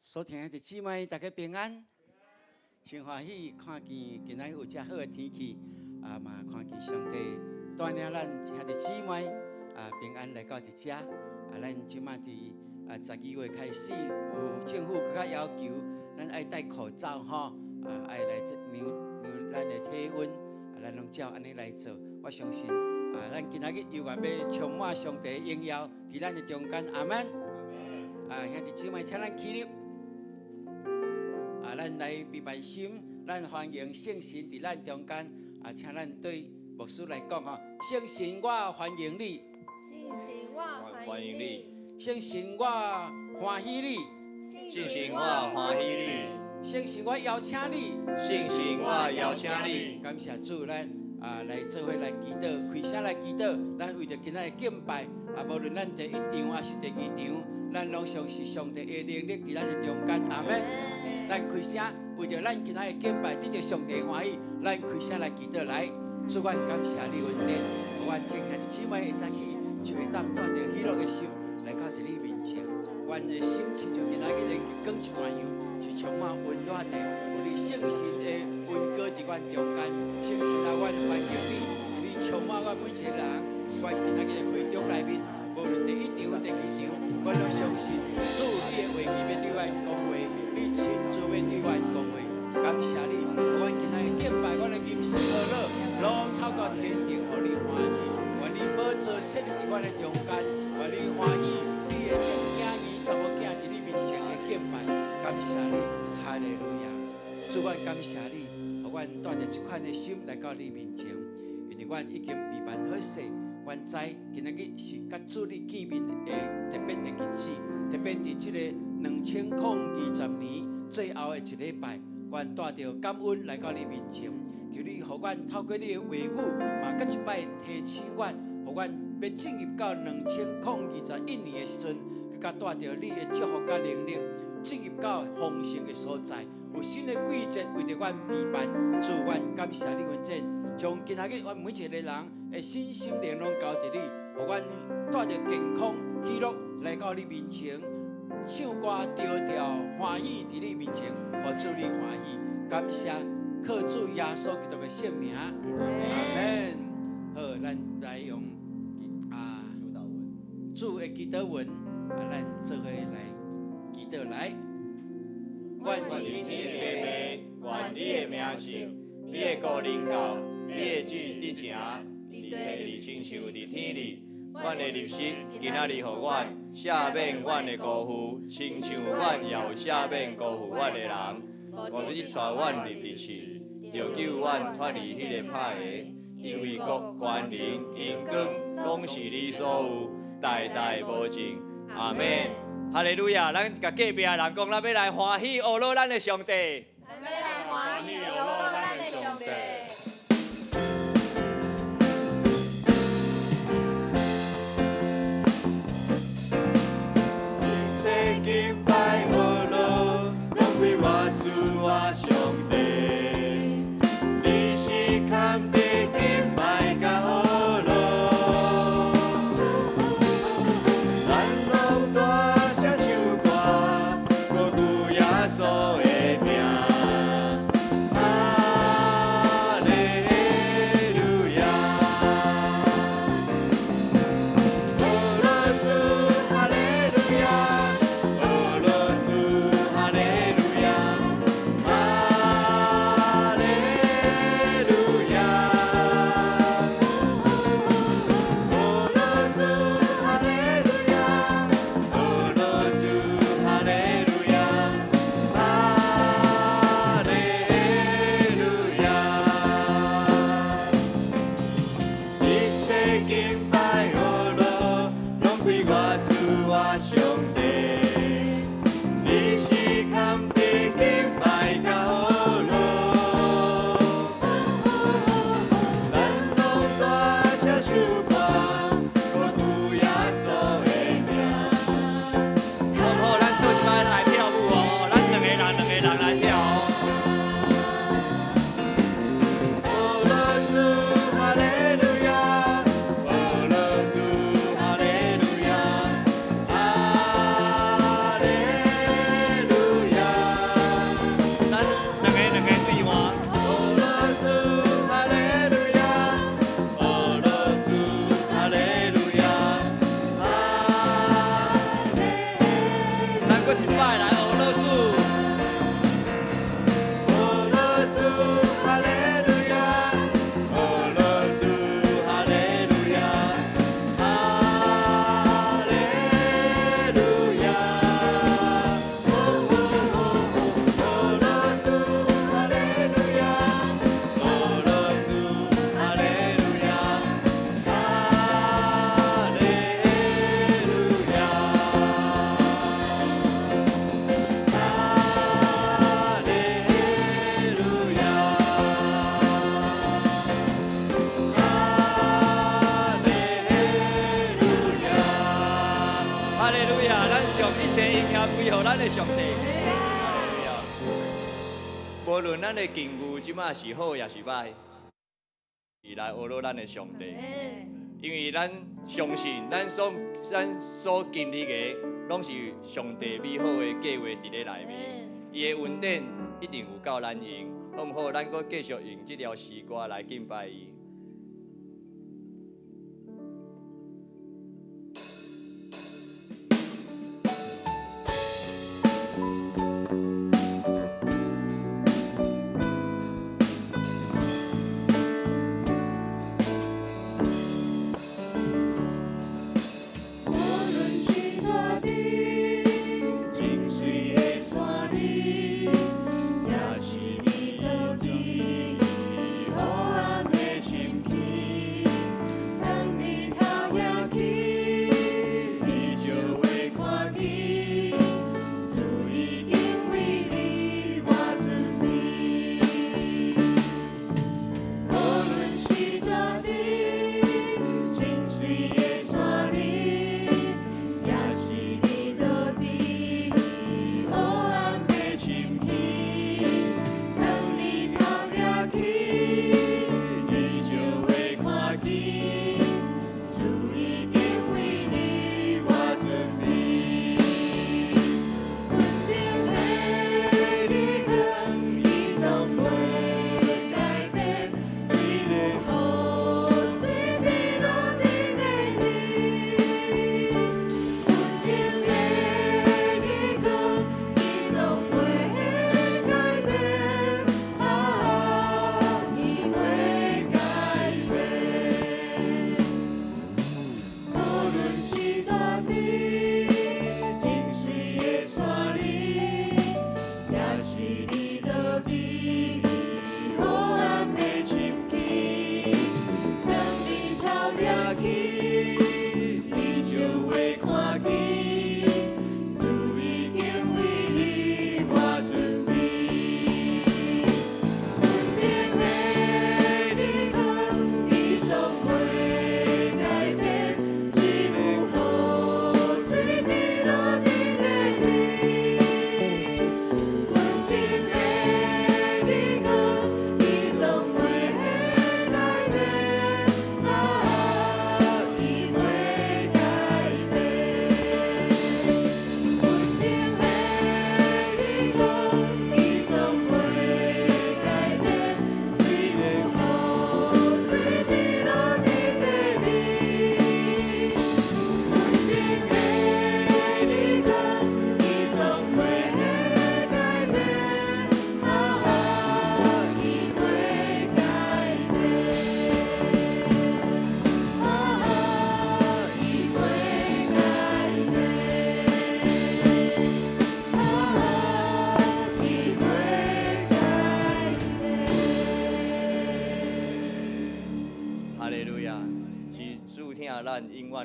所聽的姊妹，大家平安，真歡喜看見今仔日有遮好的天氣，啊嘛看見上帝帶領咱兄弟姊妹啊平安來到佇遮。啊，咱這馬佇啊12月開始，有政府閣較要求咱愛戴口罩吼，啊愛來量量咱的體溫，啊咱攏照按呢來做。我相信啊，咱今仔日猶原欲充滿上帝的榮耀佇咱的中間，阿門。啊，兄弟姊妹，請咱起立。啊，咱來預備心，咱歡迎聖神佇咱中間。啊，請咱對牧師來講吼，聖神，我歡迎你。聖神，我歡迎你。聖神，我歡喜你。聖神，我歡喜你。聖神，我邀請你。聖神，我邀請你。感謝主，咱啊來做伙來祈禱，開聲來祈禱。咱為著今仔日敬拜，啊，無論咱第一場還是第二場，咱攏相信上帝的能力佇咱的中間，阿門。咱開聲，為著咱今仔日敬拜，得著上帝歡喜，咱開聲來祈禱來。主，阮感謝你恩典，予阮眾兄弟姊妹會早起就會當帶著喜樂的心來到佇你面前。阮的心親像今仔日的日光一般樣，是充滿溫暖的，有你聖神的恩膏佇阮中間。聖神啊，阮歡迎你，你充滿阮每一個人。阮今仔日的會場內面，無論第一場、第二場，阮攏相信主你的話語欲對阮講話，你親自欲對阮講話。感謝你，予阮今仔日敬拜，阮的吟詩歌樂，攏透過天頂，予你歡喜。願你寶座設立佇阮的中間，願你歡喜你的眾囝兒、查某囝佇你面前的敬拜。感謝你，哈利路亞。主，阮感謝你，予阮帶著這款的心來到你面前，因為阮已經備辦好勢。阮知今仔日是佮主你見面的特別的日子，特別佇這個2020年最後的一禮拜，阮帶著感恩來到你面前，求你予阮透過你的話語，嘛閣一擺提醒阮，予阮欲進入到2021年的時陣，閣較帶著你的祝福佮能力，進入到豐盛的所在，有新的季節為著阮備辦。主，阮感謝你恩典，將今仔日阮每一個人的身心靈攏交佇你，予阮帶著健康喜樂來到你面前，唱歌調調歡喜佇你面前，予主你歡喜。感謝靠主耶穌基督的聖名，阿門。好，咱來用啊主的祈禱文，啊，咱做伙來祈禱來。願佇天的父，願你的名聖，你的國臨到，你的旨意得成，佇地裡親像佇天裡。阮的日食今仔日予阮，赦免阮的辜負，親像阮也有赦免辜負阮的人。無你帶阮入佇試，著救阮脫離彼个歹的，因為國權能榮光攏是你所有，代代無盡。阿門。哈利路亞！咱共隔壁的人講，咱欲來歡喜呵咾咱的上帝。咱欲來歡喜呵咾咱的上帝。一切敬拜呵咾，攏歸我主我上帝。你是堪得敬拜佮呵咾，咱攏大聲唱歌，高舉耶穌的名。哈歸予咱的上帝。無論咱的境遇這馬是好抑是䆀，是來學咱的上帝，因為咱相信咱所經歷的，攏是上帝美好的計劃佇咧內面，伊的恩典一定有夠咱用，好毋好？咱閣繼續用這條詩歌來敬拜伊。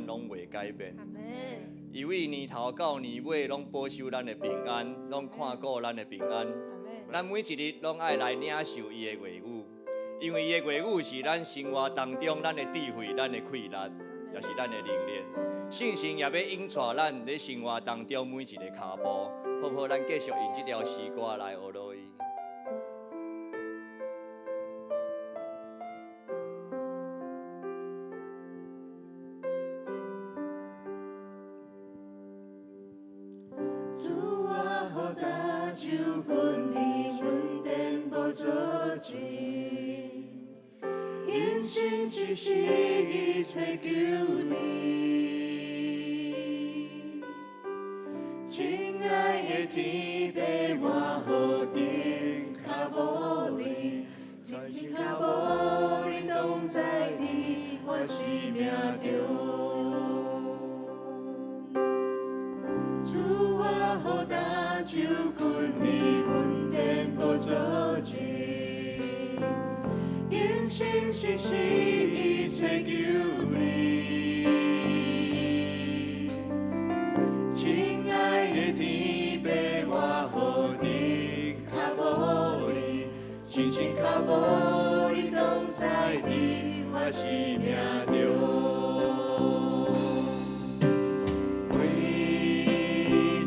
攏袂改變，伊為年頭到年尾攏保守咱的平安，攏看顧咱的平安。咱每一日攏愛來領受伊的話語，因為伊的話語是咱生活當中咱的智慧、咱的氣力，也是咱的能力。聖神也欲引帶咱佇生活當中每一个跤步，好毋好？咱繼續用這條詩歌來學落伊。因信實是伊揣求你，親愛的天父，我何等跤步裡，親像跤步裡同在佇我生命中。主啊，予大手権你恩典無阻止。因信實是伊揣求你，親愛的天父，我何等跤步裡，親像跤步裡同在佇我生命中。每一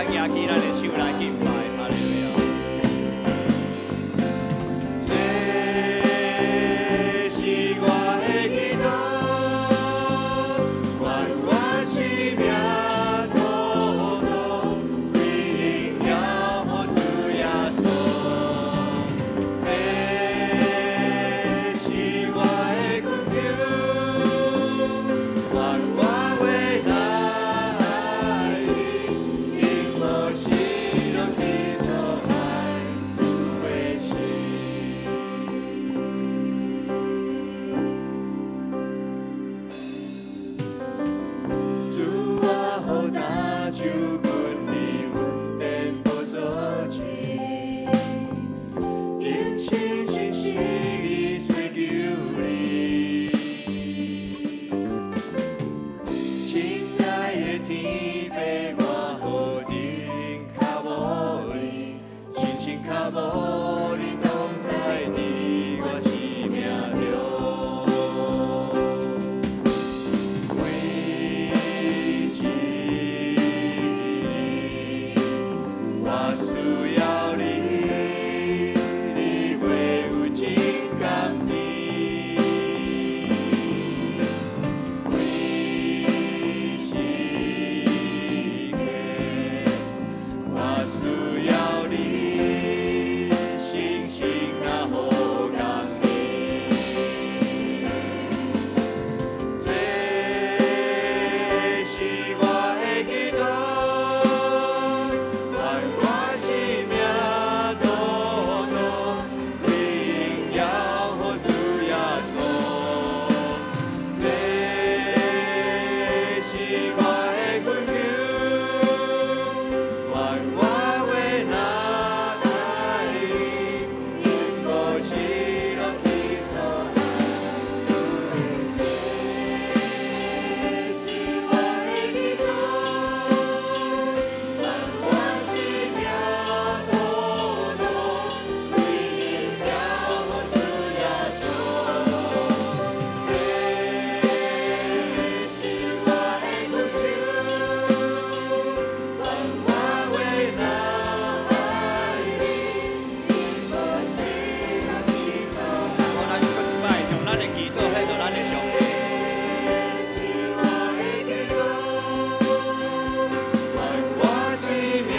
舉起咱的手來敬拜，哈利路亞。這是我的祈禱，願我生命獨獨歸榮耀予主耶穌。這是我的懇求，願我話來你，永無失落去做愛主的心。主啊，予踏手近你恩典寶座前，因誠心實意追求你。親愛的天父，我何等渴慕你，深深渴慕你同在佇我生命中。每一日，我需要你，你話有真甘甜。每時刻，我需要你，信心啊好甘甜。這是我的祈禱，願我生命獨獨歸榮耀予主耶穌。這是我的懇求，願我話若愛你，永無失落去做愛主的心。這是我的祈禱，願我生命獨獨歸榮耀予主耶穌。這是我的懇求，願我話若愛你，永無失落去做愛。我咱閣一擺用咱的祈禱獻予咱的上帝。這是我的祈禱，願我生命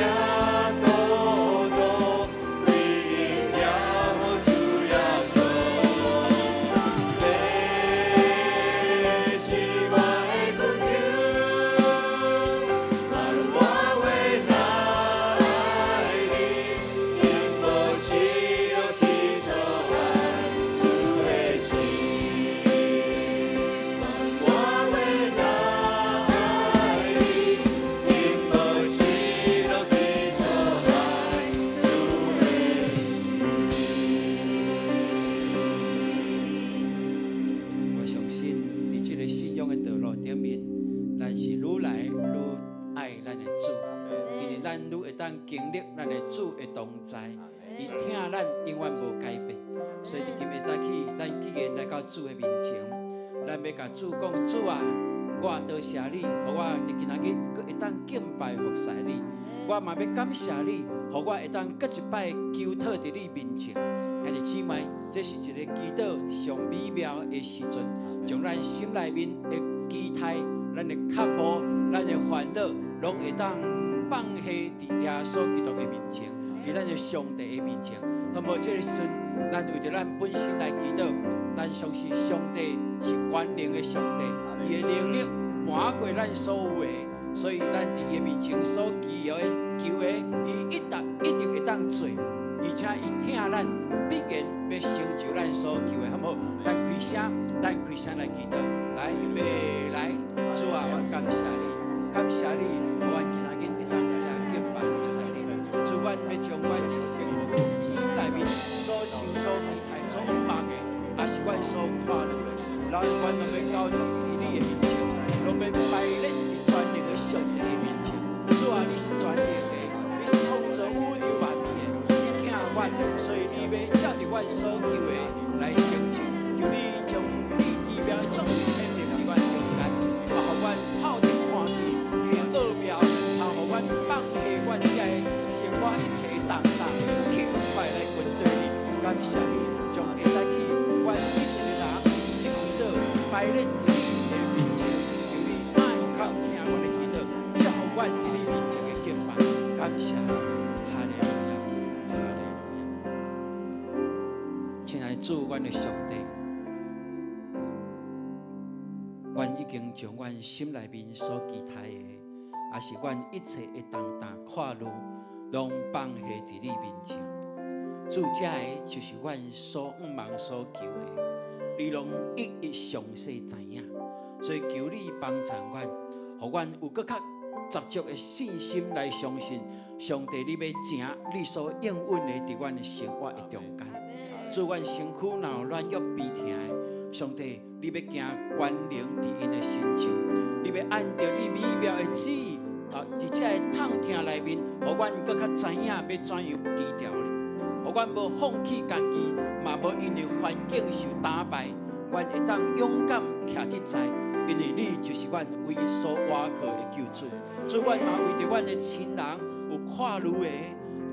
獨獨歸榮耀予主耶穌。這是我的懇求，願我話若愛你，永無失落去做愛主的心。願我話若愛你，永無失落去做愛主的心。我相信，佇這个信仰的道路頂面，咱是愈來愈愛咱的主，因為咱愈會當經歷咱的主的同在，伊疼咱永遠無改變。所以佇今日早起，咱既然來到主的面前，咱欲共主講：主啊，我多謝你，予我佇今仔日閣會當敬拜服侍你。我嘛欲感謝你，予我會當閣一擺求討佇你面前。兄弟姊妹，這是一个祈禱上美妙的時陣，將咱心內面的期待、咱的渴慕、咱的煩惱，攏會當放下佇耶穌基督的面前，佇咱的上帝的面前。好無？這个時陣，咱為著咱本身來祈禱，咱相信上帝是全能的上帝，伊的能力瞞過咱所有的，所以咱佇伊的面前所求的，伊一定會當做，而且伊疼咱，必然欲成就咱所求的，好無？咱開聲，咱開聲來祈禱，來，預備，來，主啊，我感謝你，感謝你，予阮今仔日會當這敬拜服侍你。主，阮欲將阮心內面所想、所期待、所望的，抑是阮所看到的，咱阮攏欲交託佇你的面前，攏欲擺列佇全能的上帝的面前。主啊，你是全能的，你是創造宇宙萬物的，你疼阮，所以你欲照著阮所求的來成就。求你將你奇妙的作為顯明佇阮中間，嘛予阮透徹看見你的奧妙，通予阮放下阮謝你，哈利路亞，哈利路亞。親愛的主，阮的上帝，阮已經將阮心內面所期待的，也是阮一切的重擔掛慮，攏放下佇你面前。主，這个就是阮所向望所求的，你攏一一詳細知影。所以求你幫助阮，予阮有閣較十足的信心來相信上帝，你欲成你所應允的，佇阮的生活的中間。主，阮身軀若有軟弱病疼的，上帝，你欲行權能佇𪜶的身上，你欲按著你美妙的旨意，佇這个痛疼內面，予阮閣較知影欲怎樣依著你，予阮無放棄家己，嘛無因為環境受打敗，阮會當勇敢徛佇在，因為你就是阮唯一所倚靠的救主。主，阮嘛為著阮的親人有掛慮的，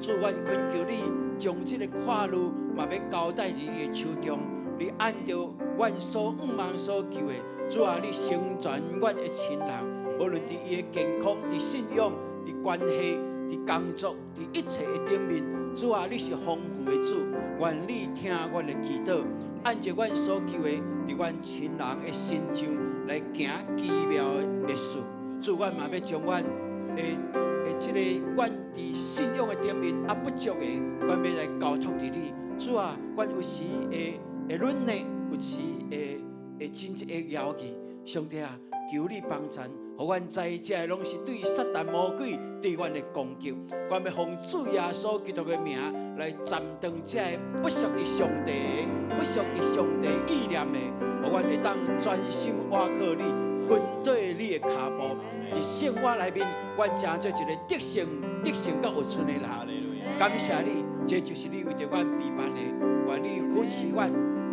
主，阮懇求你將這个掛慮嘛欲交代佇你的手中，你按著阮所向望所求的，主啊，你成全阮的親人，無論佇伊的健康、佇信仰、佇關係、佇工作、佇一切的頂面，主啊，你是豐富的主，願你聽阮的祈禱，按照阮所求的，佇阮親人的身上來行奇妙的事。主，阮嘛欲將阮的這个阮佇信仰的頂面猶不足的，阮欲來交託佇你。主啊，阮有時會軟弱，有時會真濟會猶豫。上帝啊，求你幫贊，予阮知這個攏是對撒旦魔鬼對阮的攻擊。阮欲奉主耶穌基督的名來斬斷這个不屬於上帝的、不屬於上帝意念的，予阮會當專心倚靠你，跟綴你的跤步。佇生活內面，阮成做一个得勝、得勝佮有剩的人。感謝你，這就是你為著阮備辦的。願你扶持阮，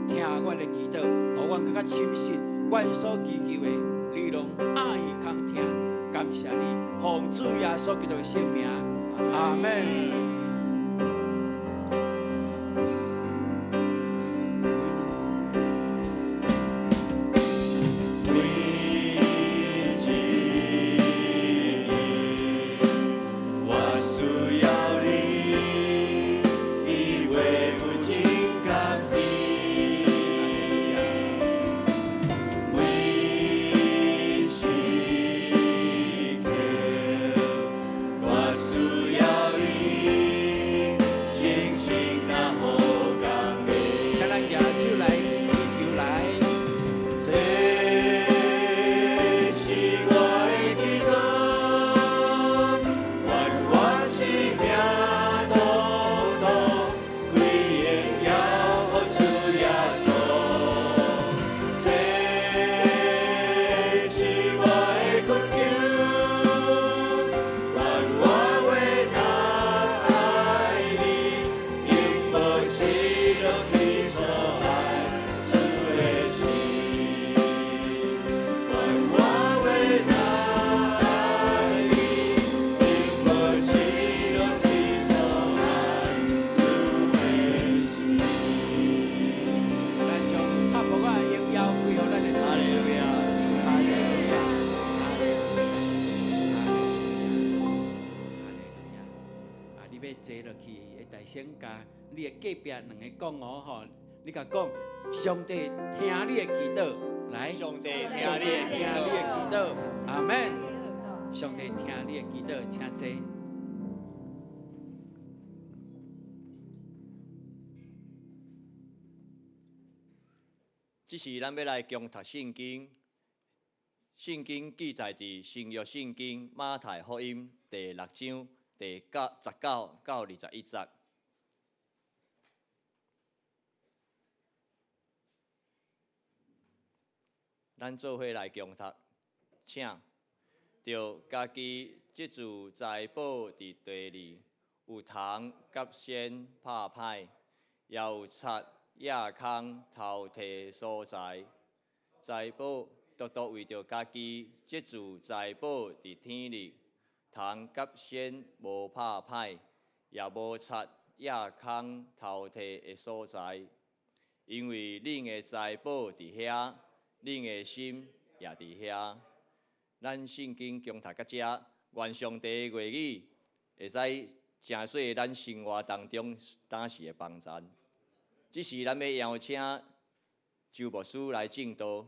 聽阮的祈禱，予阮閣較深信，阮所祈求的，你攏愛康聽。感謝你，奉主耶穌基督的聖名，阿們。每一日，我需要你，你話有真甘甜。每時刻，我需要你，星星若好工的。請咱舉手來祈求來。這是我的祈禱，願我生命獨獨歸榮耀予主耶穌。這是我的懇求，願我越若愛你，永無失落起初愛主的心。願我越若愛你，永無失落起初愛主的心。咱將拍木仔的榮耀歸予咱的主。哈利路亞，哈利路亞，哈利路亞，哈利路亞。啊，你欲坐落去，會大聲共你的隔壁兩个講哦，吼，你共講，上帝聽你的祈禱，來，上帝聽上帝你的聽你的祈禱，阿們。上帝聽你的祈禱，請坐。這時咱欲來共讀聖經，聖經記載佇新約聖經馬太福音第六章第19到21節。咱做伙來共讀，請著家己積聚財寶佇地裡，有蟲佮蟬拍歹，也有賊夜空偷提所在。財寶獨獨為著家己積聚財寶佇天裡，蟲佮蟬無拍歹，也無賊夜空偷提的所在。因為恁的財寶佇遐，恁的心也佇遐。咱聖經共讀到遮，願上帝的話語會會使成做咱生活當中當時的幫贊。這時咱欲邀請周牧師來證道，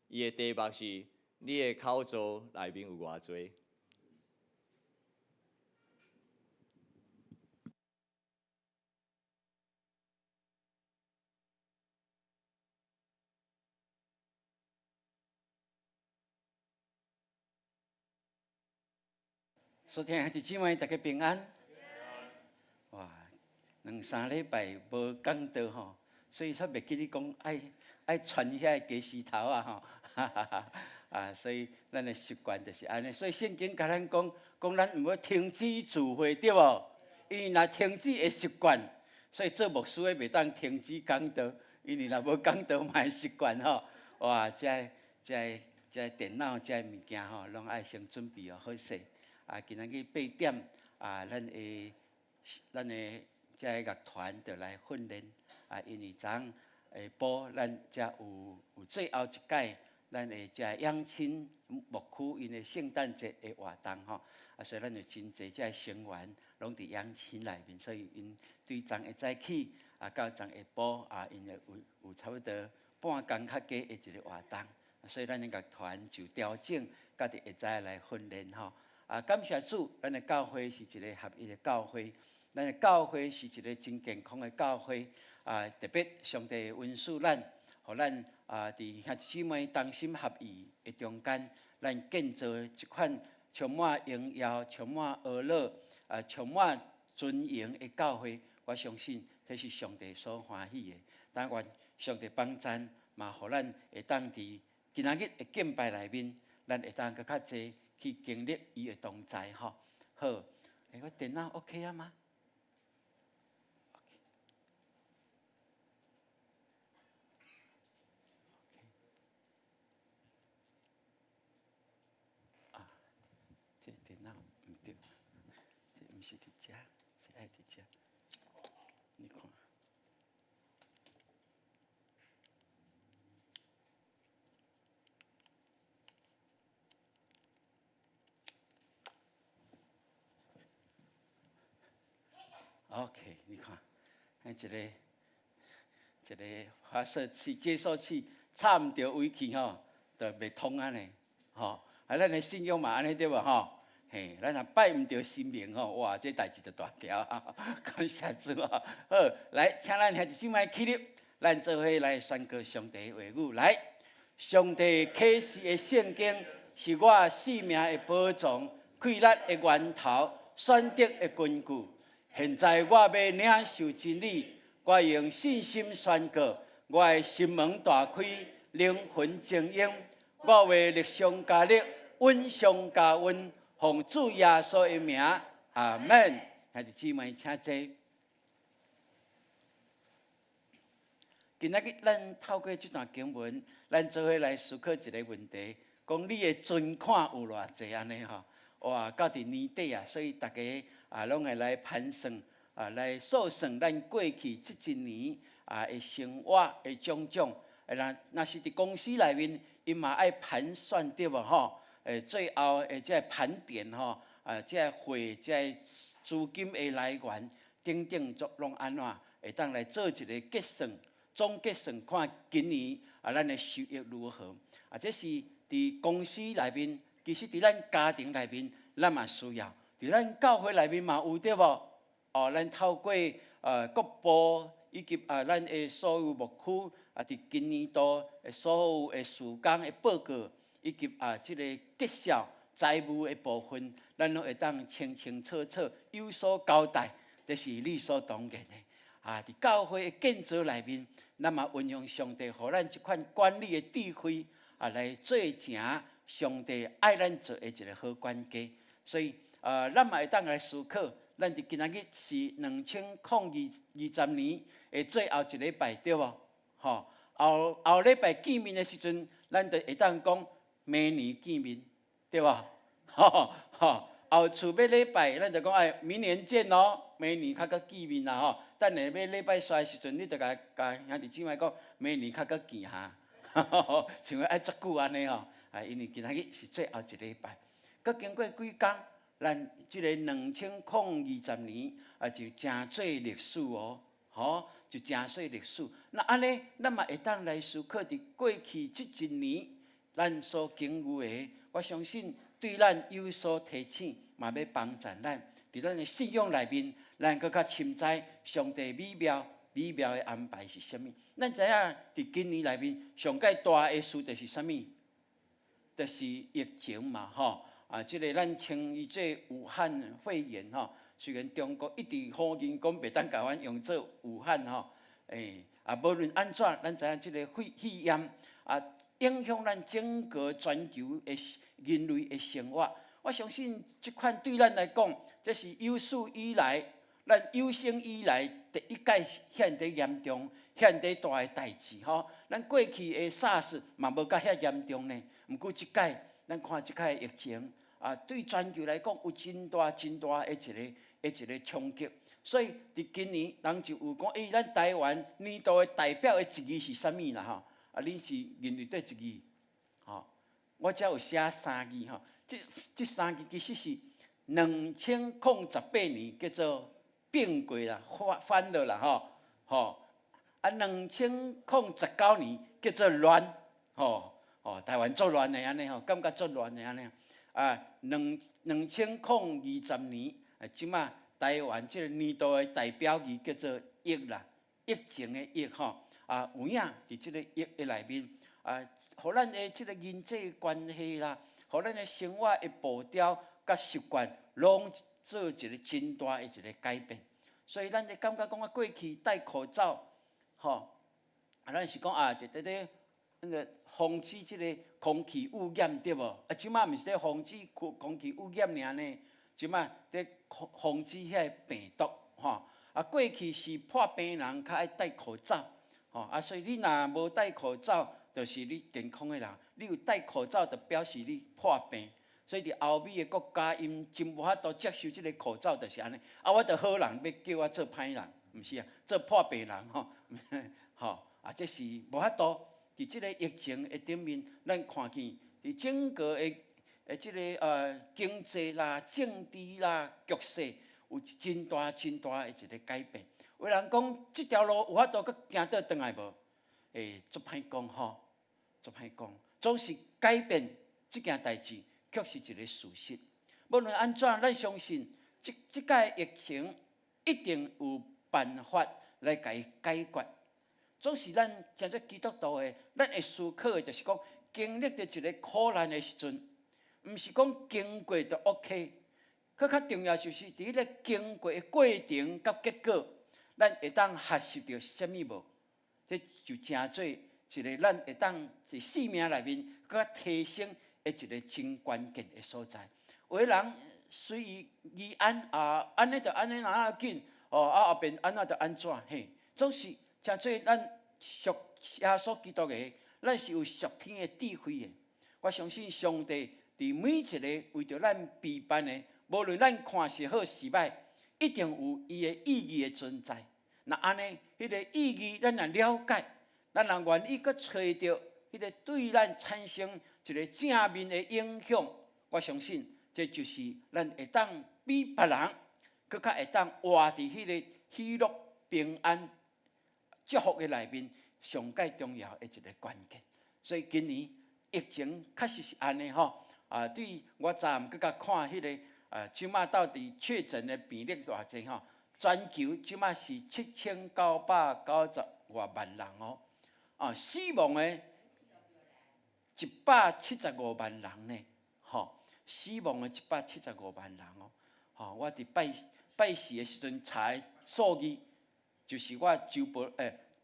伊的題目是：你的口座內面有偌濟？所聽兄弟姊妹，大家平安。哇，兩三禮拜無講道吼，所以煞袂記得講愛愛傳遐個雞絲頭啊吼，哈哈哈！啊，所以咱的習慣就是按呢。所以聖經共咱講，講咱毋好停止聚會，對無？因為若停止會習慣，所以做牧師的袂當停止講道，因為若無講道嘛會習慣吼。哇，這個、這個、這個電腦這個物件吼，攏愛先準備好勢。啊，今仔日八點啊，咱的咱的這个樂團就來訓練。啊，因為昨下晡咱才有有最後一屆咱的這養親牧區𪜶的聖誕節的活動吼。啊，所以咱有真濟這个成員攏佇養親內面，所以𪜶對昨下早起啊到昨下晡啊，𪜶會有有差不多半工較加的一個活動。所以咱的樂團就調整，家己會早來訓練吼。啊，感謝主，咱的教會是一個合一的教會，咱的教會是一個真健康的教會。啊，特別上帝恩賜咱，予咱啊，佇兄弟姊妹同心合意的中間，咱建造這款充滿榮耀、充滿呵樂、啊，充滿尊榮的教會。我相信這是上帝所歡喜的。但願上帝幫贊，嘛，予咱會當佇今仔日的敬拜內面，咱會當閣較濟去經歷伊的同在吼。好，欸，我電腦 OK 啊嗎？啊，這電腦毋對，這毋是佇遮，是愛佇遮。你看。OK，你看，彼一个一个發射器、接收器插毋著位去吼，就袂通按呢，吼。啊，咱的信仰嘛按呢對無吼？嘿，咱若拜毋著神明吼，哇，這代誌就大條啊！感謝主啊！好，來，請咱兄弟姊妹起立，咱做伙來宣告上帝的話語。來，上帝啟示的聖經是我性命的寶藏，氣力的源頭，選擇的根據。現在我欲領受真理，我用信心宣告，我的心門大開，靈魂晶瑩，我話力上加力，恩上加恩，奉主耶穌的名，阿門。兄弟姊妹，請坐。今仔日咱透過這段經文，咱做伙來思考一個問題：講你的存款有偌濟按呢吼？哇，到佇年底啊，所以逐家啊攏會來盤算啊，來數算咱過去這一年啊的生活的種種。啊，若若是佇公司內面，𪜶嘛愛盤算對無吼？最後的這個盤點吼，啊，這個貨、這個資金的來源等等，做攏按怎會當來做一個結算、總結算，看今年啊咱的收益如何？啊，這是佇公司內面，其實佇咱家庭內面，咱嘛需要；佇咱教會內面嘛有對無？哦，咱透過各部以及啊咱的所有牧區啊，佇今年度的所有的事工的報告，以及啊這個績效財務的部分，咱攏會當清清楚楚有所交代，這是理所當然的。啊，佇教會的建造內面，咱嘛運用上帝予咱這款管理的智慧啊，來做成上帝愛咱做的一個好管家。所以，咱嘛會當來思考，咱佇今仔日是2020年的最後一禮拜，對無？吼，後後禮拜見面的時陣，咱就會當講明年見面，對無？吼吼，後厝尾禮拜，咱就講哎，明年見哦，明年較閣見面啦吼。等下欲禮拜煞的時陣，你就共共兄弟姊妹講，明年較閣見哈，像愛足久按呢吼。啊，因為今仔日是最後一禮拜，閣經過幾工，咱這个2020年啊，就成做歷史哦，吼，就成做歷史。那按呢，咱嘛會當來思考佇過去這一年，咱所經有的，我相信對咱有所提醒，嘛欲幫助咱佇咱的信仰內面，咱閣較深知上帝美妙美妙的安排是啥物。咱知影佇今年內面上蓋大的事就是啥物？就是疫情嘛，吼！啊，這个咱稱伊做武漢肺炎吼。雖然中國一直否認講袂當共阮用做武漢吼，欸，啊，無論按怎，咱知影這个肺炎啊，影響咱整個全球的人類的生活。我相信這款對咱來講，這是有史以來，咱有生以來第一擺遐爾嚴重、遐爾大的代誌吼。咱過去的 SARS 嘛無甲遐嚴重呢，毋過這擺咱看這擺疫情啊，對全球來講有真大真大的一個衝擊。所以佇今年，人就有講，欸，咱台灣年度的代表的一字是啥物啦？吼，啊，恁是認為佗一字？吼，我遮有寫三字吼，這三字其實是2018年叫做變過啦，翻了啦，吼，吼，啊，2019年叫做亂，吼，哦，台灣足亂的按呢吼，感覺足亂的按呢，啊，2020年，啊，這馬台灣這个年度的代表字叫做疫啦，疫情的疫吼，啊，有影佇這个疫的內面，啊，予咱的這个人際關係啦，予咱的生活的步調佮習慣，攏做一個真大的一個改變。所以咱會感覺講啊，過去戴口罩，吼，啊，咱是講啊，就佇咧那個防止這个空氣污染對無？啊，這馬毋是咧防止空氣污染爾呢，這馬佇防止遐个病毒，吼。啊，過去是破病人較愛戴口罩，吼，啊，所以你若無戴口罩，就是你健康的人；你有戴口罩，就表示你破病。所以佇歐美的國家，𪜶真無法度接受這个口罩，就是按呢。啊，我著好人欲叫我做歹人，毋是啊，做破病人吼，吼，啊，這是無法度。佇這个疫情的頂面，咱看見佇整個的這个經濟啦、政治啦、局勢，有真大真大的一個改變。有人講，這條路有法度閣行倒轉來無？欸，足歹講吼，足歹講。總是改變這件代誌，確是一個事實。無論按怎，咱相信這這擺疫情一定有辦法來共伊解決。總是咱成做基督徒的，咱會思考的，就是講經歷著一個苦難的時陣，毋是講經過就 OK。閣較重要就是佇彼个經過的過程佮結果，咱會當學習著啥物無？這就成做一個咱會當佇生命內面閣較提升的一個真關鍵的所在。有的人隨遇而安啊，按呢就按呢，哪要緊哦，啊後邊按怎就按怎嘿，總是成做咱屬耶穌基督的，咱是有屬天的智慧的。我相信上帝佇每一个為著咱備辦的，無論咱看是好是歹，一定有伊的意義的存在。若按呢，彼个意義咱若了解，咱若願意閣揣著彼个對咱產生一個正面的影響，我相信這就是咱會當比別人閣較會當活佇彼个喜樂、平安、祝福的內面，上蓋重要的一個關鍵。所以今年疫情確實是按呢吼，啊，對我昨暗閣較看彼个啊，這馬到底確診的病例偌濟吼？全球這馬是7990外萬人哦，啊，死亡的175萬人呢，吼，死亡的一百七十五萬人哦，吼，我佇拜拜四的時陣查的數字，就是我周報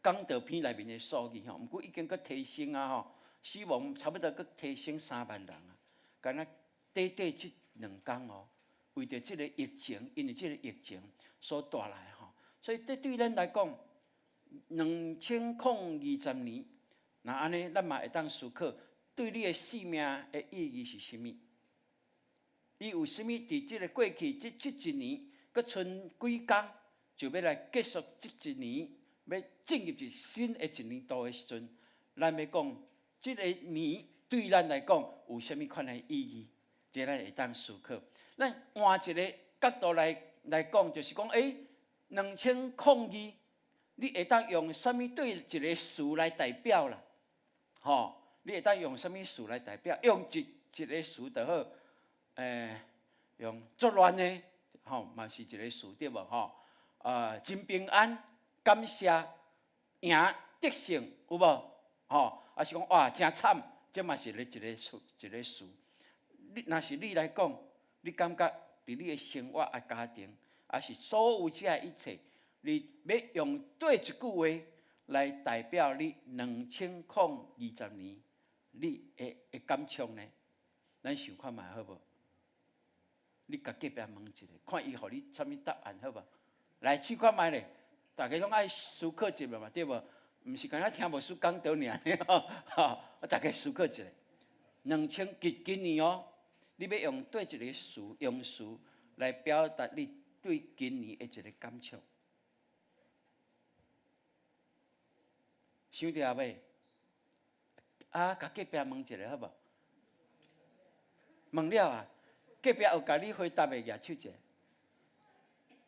講道片內面的數字吼，毋過已經閣提升啊吼，死亡差不多閣提升3萬人啊，敢若短短這兩工哦，為著這个疫情，因為這個疫情所帶來吼，所以這對咱來講，2020年，若按呢，咱嘛會當思考，對你的生命的意義是啥物？伊有啥物佇這个過去這一年，閣賰幾工，就欲來結束這一年，欲進入一新的一年度的時陣，咱欲講，這个年對咱來講有啥物款的意義？這咱會當思考。咱換一个角度來講，就是講，2002，你會當用啥物對一个詞來代表啦？吼，你會當用啥物詞來代表？用一個詞就好，用作亂的，吼，嘛是一个詞對無？吼，真平安，感謝，贏得勝，有無？吼，抑是講哇，誠慘，這嘛是咧一个詞，一个詞。你若是你來講，你感覺佇你的生活啊、家庭，抑是所有這一切，你欲用佗一句話來代表你2020年，你會感觸呢？咱想看覓好無？你共隔壁問一下，看伊予你啥物答案好無？來試看覓咧，大家攏愛思考一下嘛，對無？毋是干焦聽牧師講道爾吼，大家思考一下。兩千今今年哦，你欲用佗一個詞，用詞來表達你對今年的一个感觸。想著未？啊，共隔壁問一下好無？問了啊，隔壁有共你回答的舉手者。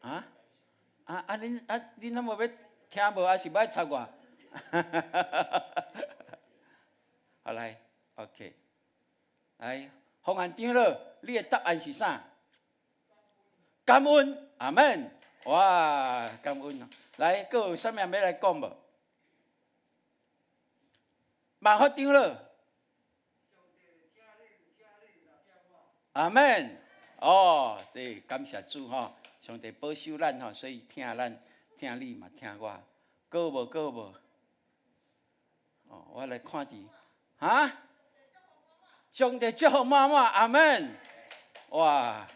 啊？啊啊！恁啊恁敢無欲聽無？抑是欲插我？好來，OK，來，洪安長老，你的答案是啥？感恩，阿門。哇，感恩。來，閣有啥物欲來講無？萬福長老，阿門。哦，對，感謝主吼，上帝保守咱吼，所以疼咱，疼你嘛疼我。閣有無？閣有無？哦，我來看佇，哈？上帝祝福滿滿，阿門。哇！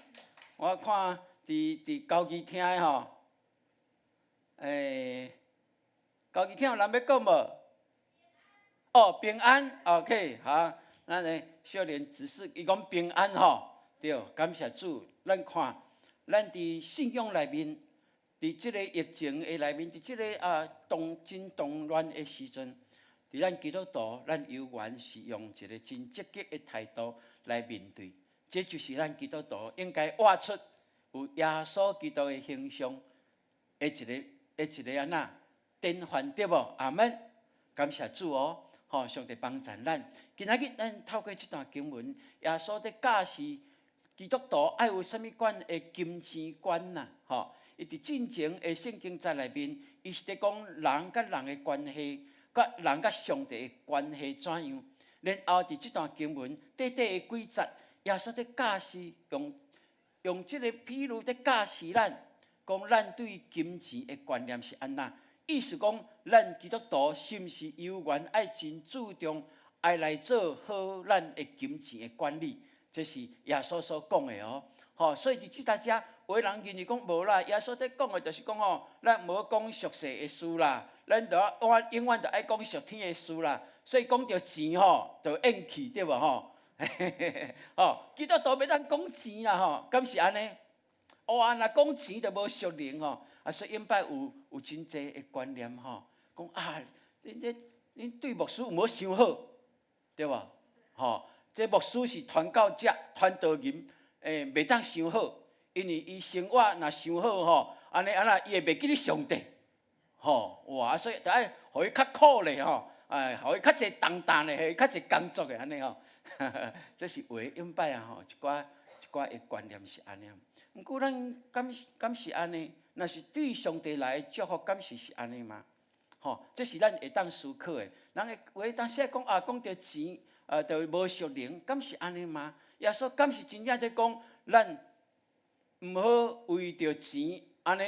我看佇高基廳的吼，高基廳有人欲講無？哦，平安，OK，好，咱的少年執事伊講平安吼，對，感謝主，咱看，咱佇信仰內面，佇這个疫情的內面，佇這个啊動真動亂的時陣，佇咱基督徒，咱猶原是用一个真積極的態度來面對，這就是咱基督徒應該活出有耶穌基督的形象的一个按怎典範，對無？阿門。感謝主哦，吼，上帝幫助咱。今仔日咱透過這段經文，耶穌佇教示基督徒愛有啥物款的金錢觀呐？吼，伊佇進前的聖經節內面，伊是佇講人佮人的關係，佮人佮上帝的關係怎樣。然後佇這段經文短短的幾節，耶穌佇教示，用這个比喻佇教示咱，講咱對金錢的觀念是按怎。意思講，咱基督徒是毋是猶原愛真注重，愛來做好咱的金錢的管理？這是耶穌所講的哦。吼，所以佇這搭遮，有的人認為講無啦，耶穌佇講的就是講吼，咱無講屬世的事啦，咱就愛永遠就愛講屬天的事啦。所以講著錢吼，就厭去對無吼？吼，基督徒欲當講錢啦吼，敢是按呢？哦啊，若講錢就無屬靈吼。啊，所以應擺有真濟的觀念吼，講啊，恁這恁對牧師毋好傷好，對無？吼，這牧師是傳教者、傳道人，袂當傷好，因為伊生活若傷好吼，按呢按怎，伊會袂記得上帝，吼，哇，所以著愛予伊較苦咧吼，哎，予伊較濟重擔咧，予伊較濟工作的按呢吼，這是有的應擺啊吼，一寡的觀念是按呢。毋過咱敢是按呢？若是對上帝來的祝福，敢是是按呢嗎？吼，這是咱會當思考的。人會有的當時講啊，講著錢，就無屬靈，敢是按呢嗎？耶穌敢是真正佇講，咱毋好為著錢按呢，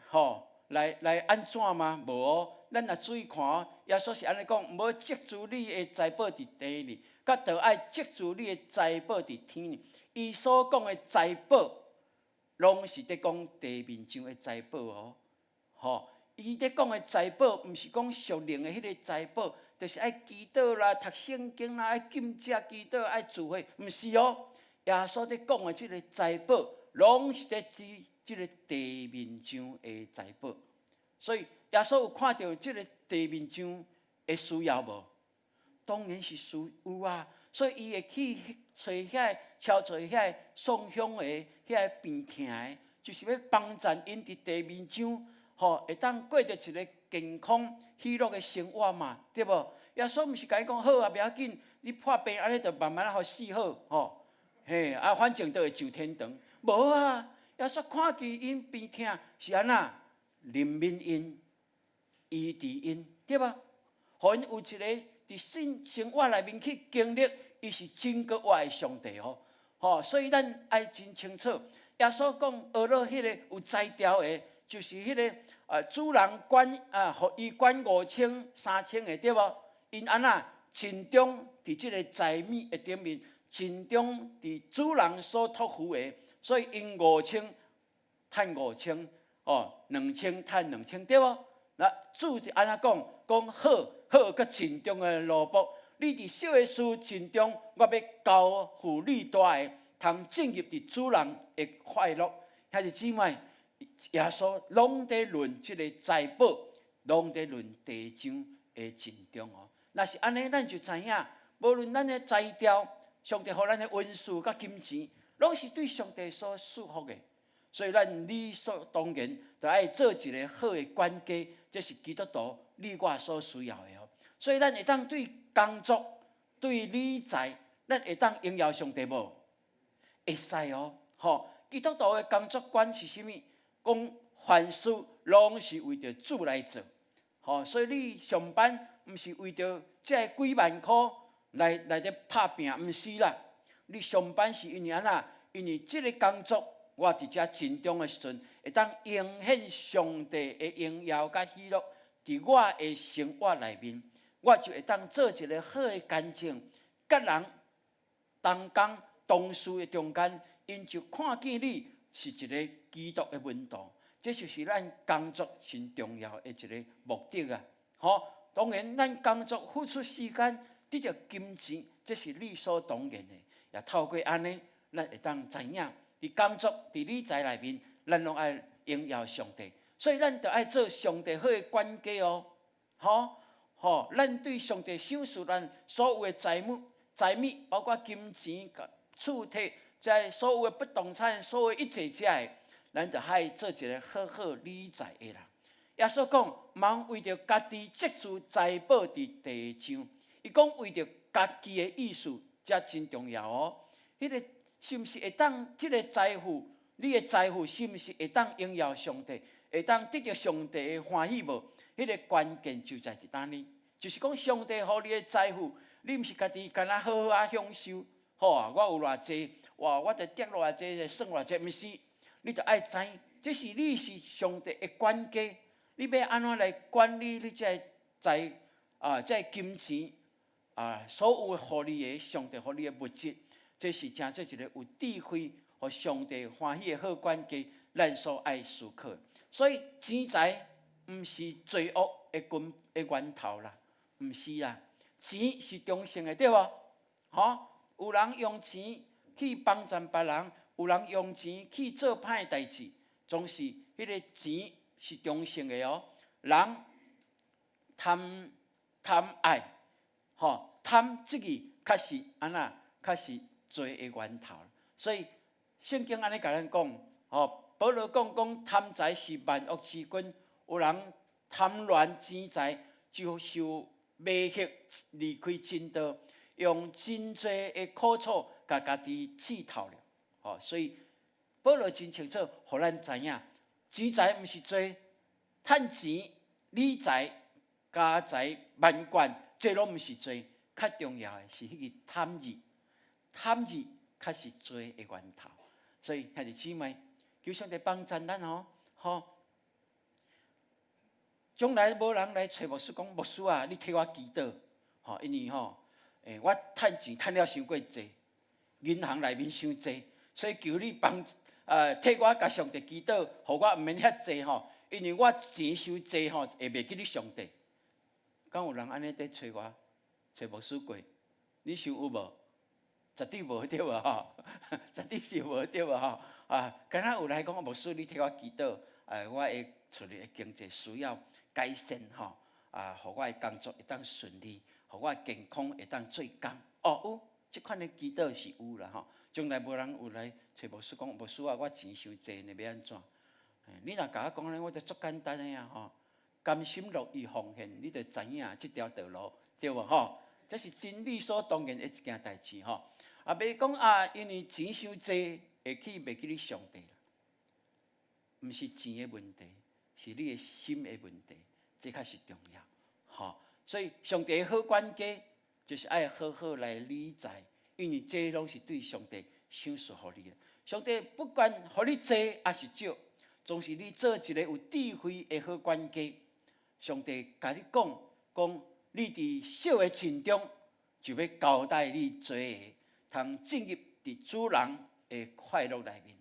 吼，來按怎嗎？無哦，咱若注意看哦，耶穌是按呢講，毋好積聚你的財寶佇地裡，佮著愛積聚你的財寶佇天裡。伊所講的財寶，攏是佇講地面上的財寶哦，吼！伊佇講的財寶，毋是講屬靈的彼個財寶，就是愛祈禱啦、讀聖經啦、愛禁食祈禱、愛聚會，毋是哦。耶穌佇講的這个財寶，攏是佇指這个地面上的財寶。所以耶穌有看著這个地面上的需要無？當然是需有啊。所以伊會去揣遐敲揣遐送香的遐病疼的，就是欲幫贊𪜶佇地面上，吼，會當過著一个健康喜樂的生活嘛，對無？耶穌毋是共伊講好啊，袂要緊，你破病按呢就慢慢仔予死好，吼，嘿，啊，反正都會上天堂。無啊，耶穌看見𪜶病疼是按怎？憐憫𪜶，醫治𪜶，對無？予𪜶有一个佇生生活內面去經歷，伊是真閣活的上帝哦，吼，所以咱愛真清楚。耶穌講，學落彼个有才調的，就是彼个啊，主人管啊，予伊管五千、三千的，對無？𪜶按怎盡忠佇這个財物的頂面，盡忠佇主人所託付的，所以𪜶五千趁五千，哦，兩千趁兩千，對無？那主就按怎講？講好，好閣盡忠的奴僕，你佇小的事盡忠，我欲交付你大的，通進入佇主人的快樂。兄弟姊妹，耶穌攏佇論這个財寶，攏佇論地上的盡忠哦。若是按呢，咱就知影，無論咱的才調，上帝予咱的恩賜佮金錢，攏是對上帝所賜福的。所以咱理所當然，就愛做一个好的管家，這是基督徒你我所需要的哦。所以咱會當對工作、對理財，咱會當榮耀上帝無？會使哦，吼！基督徒的工作觀是啥物？講凡事攏是為著主來做，吼！所以你上班毋是為著這幾萬箍來咧拍拚，毋是啦。你上班是因為按怎？因為這个工作，我佇遮盡忠的時陣，會當呈現上帝的榮耀佮喜樂，佇我的生活內面，我就會當做一个好的見證，佮人同工同事的中間，𪜶就看見你是一个基督的門徒，這就是咱工作真重要的一个目的啊！吼，當然咱工作付出時間得著金錢，這是理所當然的。也透過按呢，咱會當知影，佇工作、佇理財內面，咱攏愛榮耀上帝。所以咱著愛做上帝好的管家哦，吼吼，咱對上帝賞賜咱所有的財物、財物，包括金錢、厝體，這所有的不動產，所有一切這的，咱著愛做一个好好理財的人。耶穌講，毋通為著家己積聚財寶佇地上，伊講為著家己的意思，這真重要哦。彼个是毋是會當這个財富？你的財富是毋是會當榮耀上帝？會當得著上帝的歡喜無？彼个關鍵就在佇佗呢，就是講上帝予你的財富，你毋是家己干焦好好仔享受，好啊，我有偌濟，哇，我就得偌濟，算偌濟，毋是，你著愛知，這是你是上帝的管家，你欲按怎來管理你這个財啊，這个金錢啊，所有予你的上帝予你的物質，這是成做一个有智慧、予上帝歡喜的好管家，咱所愛思考。所以錢財毋是罪惡的根的源頭啦，毋是啦，錢是中性的，對無？吼，有人用錢去幫贊別人，有人用錢去做歹代誌，總是彼个錢是中性的哦。人貪貪愛，吼，貪這个確實按怎？確實罪的源頭。所以聖經按呢共咱講，吼，保羅講講貪財是萬惡之根，有人貪戀錢財，就受迷惑，離開真道，用真濟的苦楚，共家己刺透了。吼，所以保羅真清楚，予咱知影，錢財毋是罪，趁錢、理財、家財萬貫，這攏毋是罪。較重要的是彼个貪字，貪字較是罪的源頭。所以兄弟姊妹，求上帝幫贊咱哦，吼。將來無人來揣牧師講，牧師啊，你替我祈禱，吼，因為吼，我趁錢趁了傷過濟，銀行內面傷濟，所以求你幫，替我共上帝祈禱，予我毋免遐濟吼，因為我錢傷濟吼，會袂記得上帝。敢有人按呢佇揣我，揣牧師過？你想有無？絕對無對無吼，絕對是無對無吼。啊，敢若有來講，牧師你替我祈禱，我的厝裡的經濟需要改善吼，啊，予我的工作會當順利，予我的健康會當做工。哦，有。這款的祈禱是有啦吼，從來無人有來揣牧師講，牧師啊，我錢傷濟呢，欲按怎？你若共我講呢，我就足簡單的啊吼，甘心樂意奉獻，你就知影這條道路對無吼？這是真理所當然的一件代誌吼。啊，袂講啊，因為錢傷濟，會去袂記得上帝啦。毋是錢的問題，是你的心的問題，這較是重要。吼，所以上帝的好管家就是愛好好來理財，因為這攏是對上帝賞賜予你的。上帝不管予你濟抑是少，總是你做一個有智慧的好管家。上帝共你講，講你佇小的錢中，就欲交代你濟的，通進入佇主人的快樂內面。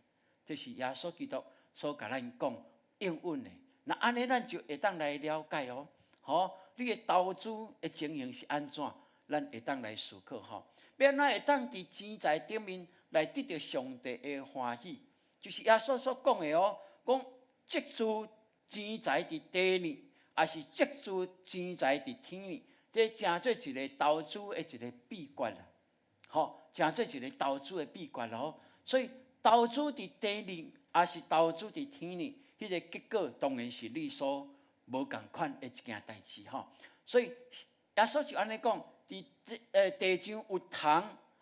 這是耶穌基督所共咱講應允的。若按呢，咱就會當來了解哦。吼，你的投資的情形是按怎？咱會當來思考吼。欲按怎會當佇錢財頂面來得著上帝的歡喜？就是耶穌所講的哦，講積聚錢財佇地裡，抑是積聚錢財佇天裡，這成做一個投資的一個秘訣啦。吼，成做一個投資的秘訣哦。所以投資佇地裡，抑是投資佇天裡，彼個結果當然是你所無仝款的一件代誌吼。所以耶穌就按呢講，佇這地上有蟲，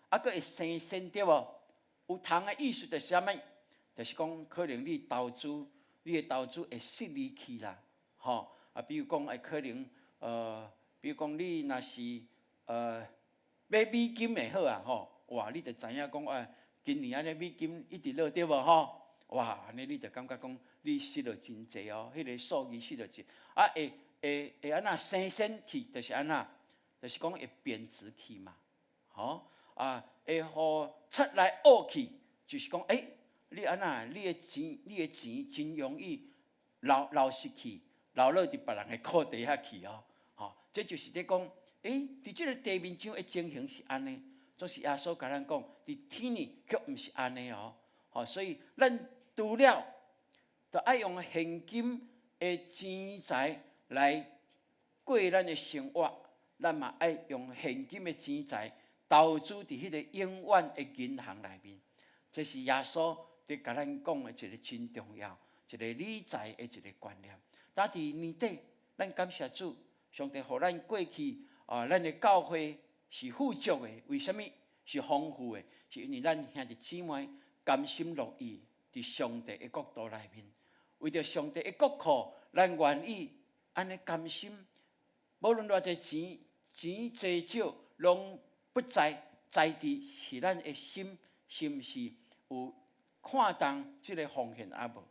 啊，閣會生蟬對無？有蟲的意思就是啥物？就是講可能你投資，你的投資會失利去啦，吼啊，比如講會可能比如講你若是買美金的好啊，吼，哇，你就知影講啊，今年按呢美金一直落對無吼？哇，按呢你就感覺講你失落真濟哦，彼個數字失落濟，啊會會會按怎生蟬去，就是按怎，就是講會貶值去嘛，吼啊，會予賊來挖去，就是講欸，你按怎，你的錢真容易流流失去，流落佇別人的褲袋遐去哦，吼，這就是咧講，欸，佇這個地面上的情形是按呢，總是耶穌共咱講，佇天裡卻毋是按呢哦，吼，所以咱除了著愛用現今的錢財來過咱的生活，咱嘛愛用現今的錢財投資佇彼個永遠的銀行內面。這是耶穌佇共咱講的一個真重要、一個理財的一個觀念。但佇年底，咱感謝主，上帝予咱過去啊，咱的教會是富足的。為啥物？是豐富的？是因為咱兄弟姊妹甘心樂意佇上帝的國度內面，為著上帝的國庫，咱願意按呢甘心，無論偌濟錢，錢濟少，攏不在，在佇是咱的心是毋是有看重這個奉獻抑無？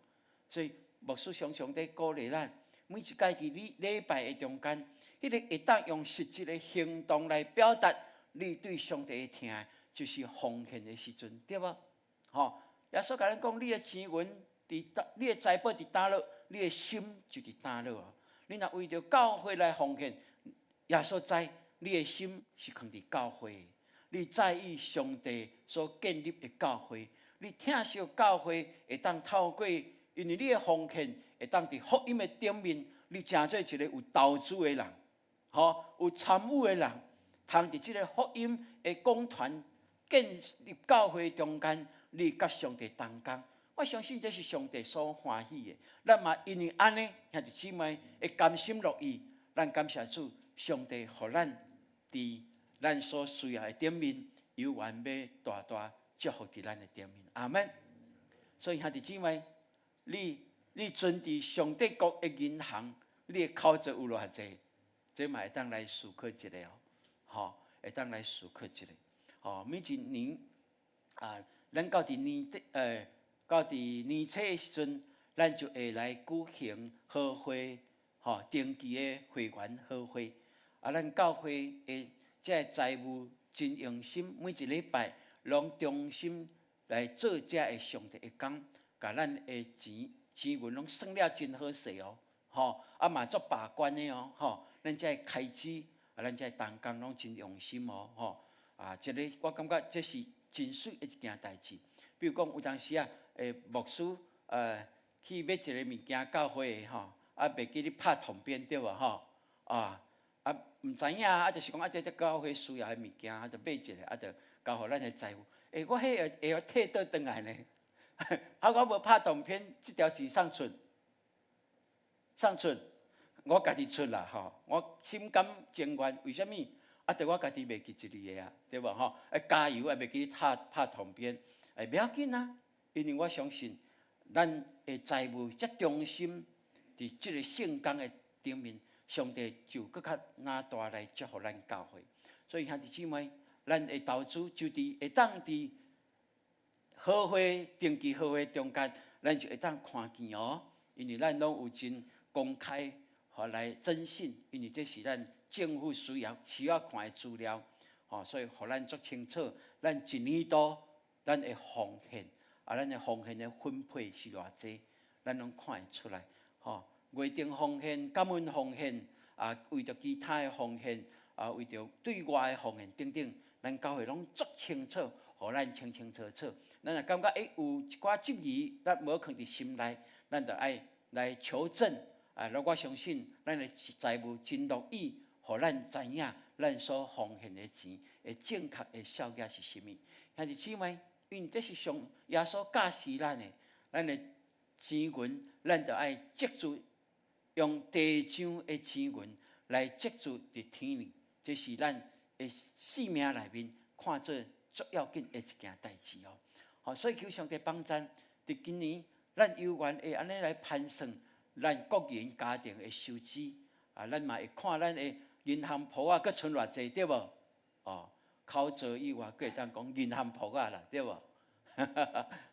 所以牧師常常佇鼓勵咱，每一屆佇禮禮拜的中間，彼個會當用實質的行動來表達你對上帝的疼，就是奉獻的時陣，對無？吼，耶穌共咱講，你的錢銀佇佗，你的財寶佇佗落，你的心就佇佗落哦。你若為著教會來奉獻，耶穌知你的心是囥佇教會的，你在意上帝所建立的教會，你疼惜教會會當透過，因為你的奉獻會當佇福音的頂面，你成做一個有投資的人，吼，有參與的人，通佇這個福音的講團建立教會中間，你佮上帝同工。我相信這是上帝所歡喜的。咱嘛因為按呢，兄弟姊妹會甘心樂意，咱感謝主，上帝予咱佇咱所需要的頂面，猶原欲大大祝福佇咱的頂面。阿門。所以兄弟姊妹，你存佇上帝國的銀行，你的口袋有偌濟？這嘛會當來思考一下哦，吼，會當來思考一下。吼，每一年啊，咱到佇年底，到佇年初的時陣，咱就會來舉行好會，吼，定期的會員好會。啊，咱教會的這个財務真用心，每一禮拜攏忠心來做這个上帝的工，共咱的錢錢銀攏算了真好勢哦，吼，啊嘛足把關的哦，吼，咱這个開支啊，咱這个同工攏真用心哦，吼，啊，這个我感覺這是真媠的一件代誌。比如講有當時啊，牧師去買一个物件教會的吼，啊，袂記得拍統編對無吼，啊。啊，毋知影啊，就是講啊，這這教會需要的物件，啊，就買一个，啊，就交予咱的財務。欸，我彼會會退倒轉來呢？啊，我無拍斷片，這條錢啥出？啥出？我家己出啦吼，我心甘情願。為啥物？啊，著我家己袂記一字的啊，對無吼？啊，加油也袂記拍拍統編，欸，袂要緊啊，因為我相信咱的財務遮忠心，佇這個聖工的頂面，上帝就閣較若大來祝福咱教會。所以兄弟姊妹，咱的投資就佇會當佇好會定期好會中間，咱就會當看見哦，因為咱攏有真公開予來徵信，因為這是咱政府需要看的資料，吼，所以予咱足清楚，咱一年度咱的奉獻，啊，咱的奉獻的分配是偌濟，咱攏看會出來，吼。月頂奉獻、感恩奉獻，啊，為著其他的奉獻，啊，為著對外的奉獻等等，咱教會攏足清楚，予咱清清楚楚。咱若感覺欸有一寡質疑，咱無囥佇心內，咱就愛來求證。啊，我相信咱的財務真樂意，予咱知影咱所奉獻的錢的正確的數額是啥物。兄弟姊妹，因為這是上耶穌教示咱的，咱的錢銀，咱就愛積聚，用地上的錢銀來積聚佇天裡，這是咱的生命內面看做足要緊的一件代誌哦。好，所以求上帝幫贊，佇今年咱有緣會按呢來盤算咱個人家庭的收支，啊，咱嘛會看咱的銀行簿仔，閣存偌濟對無？哦，口座以外，閣會當講銀行簿仔啦，對無？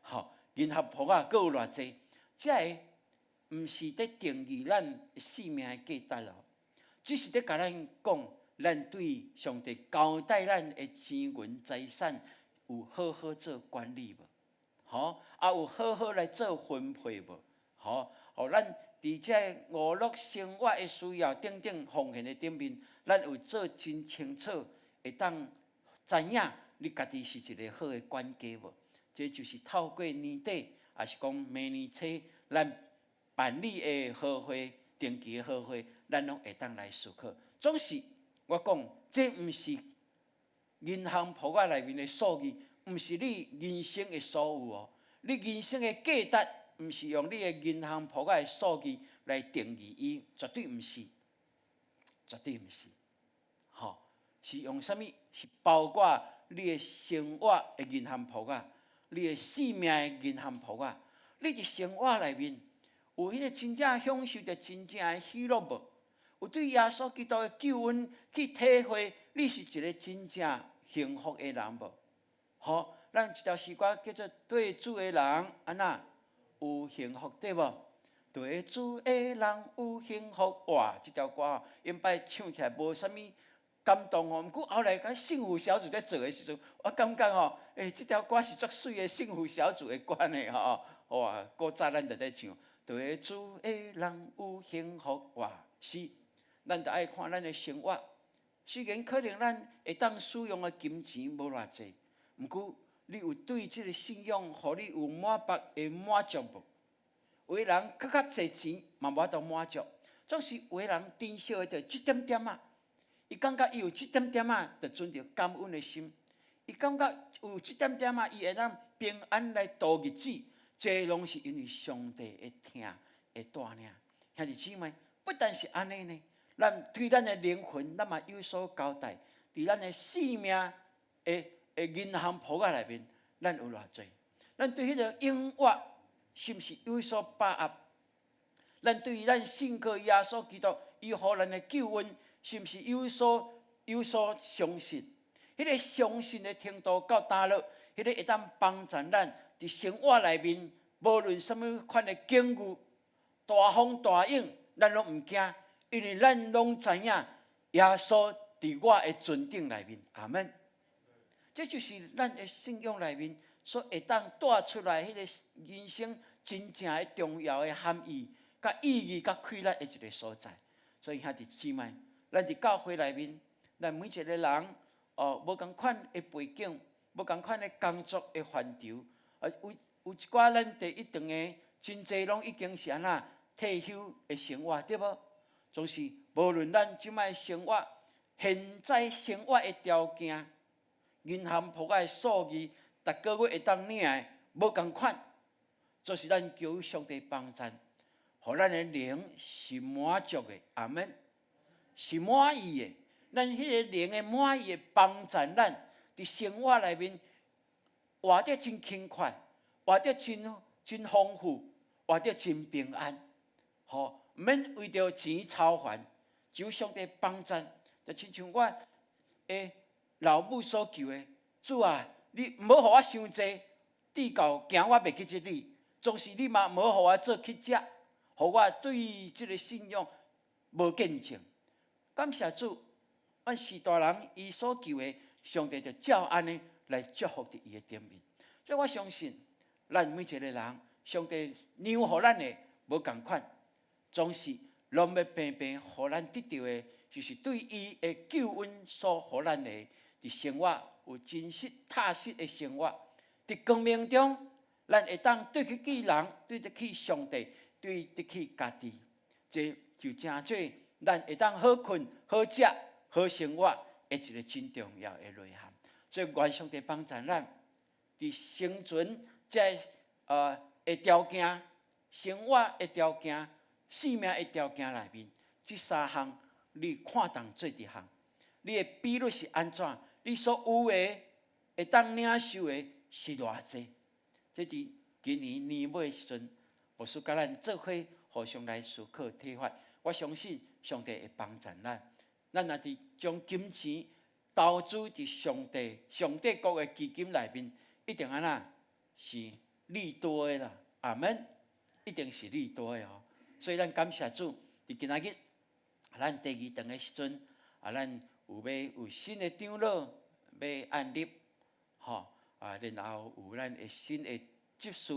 好，銀行簿仔閣有偌濟？這个毋是佇定義咱生命的價值哦，只是佇共咱講，咱對上帝交代咱的錢銀財產有好好做管理無？吼，啊有好好來做分配無？吼，予咱佇這娛樂生活的需要等等奉獻的頂面，咱有做真清楚，會當知影你家己是一個好的管家無？這就是透過年底，抑是講明年初，咱辦理的好會、定期的好會，咱攏會當來思考。總是我講，這毋是銀行簿仔內面的數字，毋是你人生的所有哦。你人生的價值，毋是用你的銀行簿仔的數字來定義伊，絕對毋是，絕對毋是。吼，是用啥物？是包括你的生活的銀行簿仔，你的生命的銀行簿仔。你佇生活內面有彼個真正享受著真正的喜樂無？有對耶穌基督的救恩去體會，你是一個真正幸福的人無？吼，咱一條詩歌叫做《對主的人》，按怎有幸福對無？對主的人有幸福，哇！這條歌頂擺唱起來無啥物感動哦，毋過後來佮幸福小組咧做的時陣，我感覺吼，欸，這條歌是足媠的幸福小組的歌呢吼！哇，古早咱就咧唱，對主的人有幸福，哇！是，咱就愛看咱的生活。雖然可能咱會當使用的金錢無偌濟，毋過你有對這個信仰，予你有滿腹的滿足無？有的人閣較濟錢嘛無法度滿足，總是有的人珍惜的就這點點仔，伊感覺伊有這點點仔，就存著感恩的心。伊感覺有這點點仔，伊會當平安來度日子，這攏是因為上帝的疼的帶領。兄弟姊妹，不但是按呢呢，咱對咱的靈魂，咱嘛有所交代。佇咱的生命的銀行簿仔內面，咱有偌濟？咱對彼个永活是毋是有所把握？咱對於咱信靠耶穌基督，伊予咱的救恩，是毋是有所相信？彼个相信的程度到佗落，彼个會當幫助咱佇生活內面，無論啥物款的境遇，大風大湧，咱攏毋驚，因為咱攏知影耶穌佇我的船頂內面。阿門。這就是咱的信仰內面所會當帶出來彼個人生真正的重要的含義、佮意義、佮快樂的一個所在。所以兄弟姊妹，咱佇教會內面，咱每一個人哦，無仝款的背景，無仝款的工作的範疇，啊，有一寡咱第一堂的真濟攏已經是按怎退休的生活，對無？總是無論咱這擺生活，現在生活的條件，銀行簿仔的數字，逐個月會當領的無仝款，就是咱求上帝幫贊，予咱的靈是滿足的，阿門，是滿意的。咱彼个靈的滿意會幫贊咱，佇生活內面活得真輕快，活得真真豐富，活得真平安。吼，毋免為著錢操煩，求上帝幫贊。就親像我的老母所求的，主啊，你毋好予我傷濟，至到驚我袂記得你，總是你嘛毋好予我做乞食，予我對這个信仰無見證。感謝主，阮序大人伊所求的，上帝就照按呢來祝福佇伊的頂面。所以我相信，咱每一个人，上帝讓予咱的無仝款，總是攏欲平平予咱得著的，就是對伊的救恩所予咱的，佇生活有真實踏實的生活，佇光明中，咱會當對得起人，對得起上帝，對得起家己，這就成做咱會當好睏、好食、好生活的一個真重要的內涵。所以願上帝幫助咱，佇生存這的條件、生活的條件、性命的條件內面，這三項你看重做一項，你的比率是按怎？你所有的會當領受的是偌濟？這佇今年年尾時陣，牧師佮咱做伙互相來思考體發。我相信上帝會幫助咱。咱若佇將金錢投資佇上帝、上帝國的基金內面，一定按怎是利多的啦。阿門，一定是利多的哦。所以咱感謝主，佇今仔日，咱第二堂的時陣，啊，咱有欲有新的長老欲按立，吼啊，然後有咱的新的執事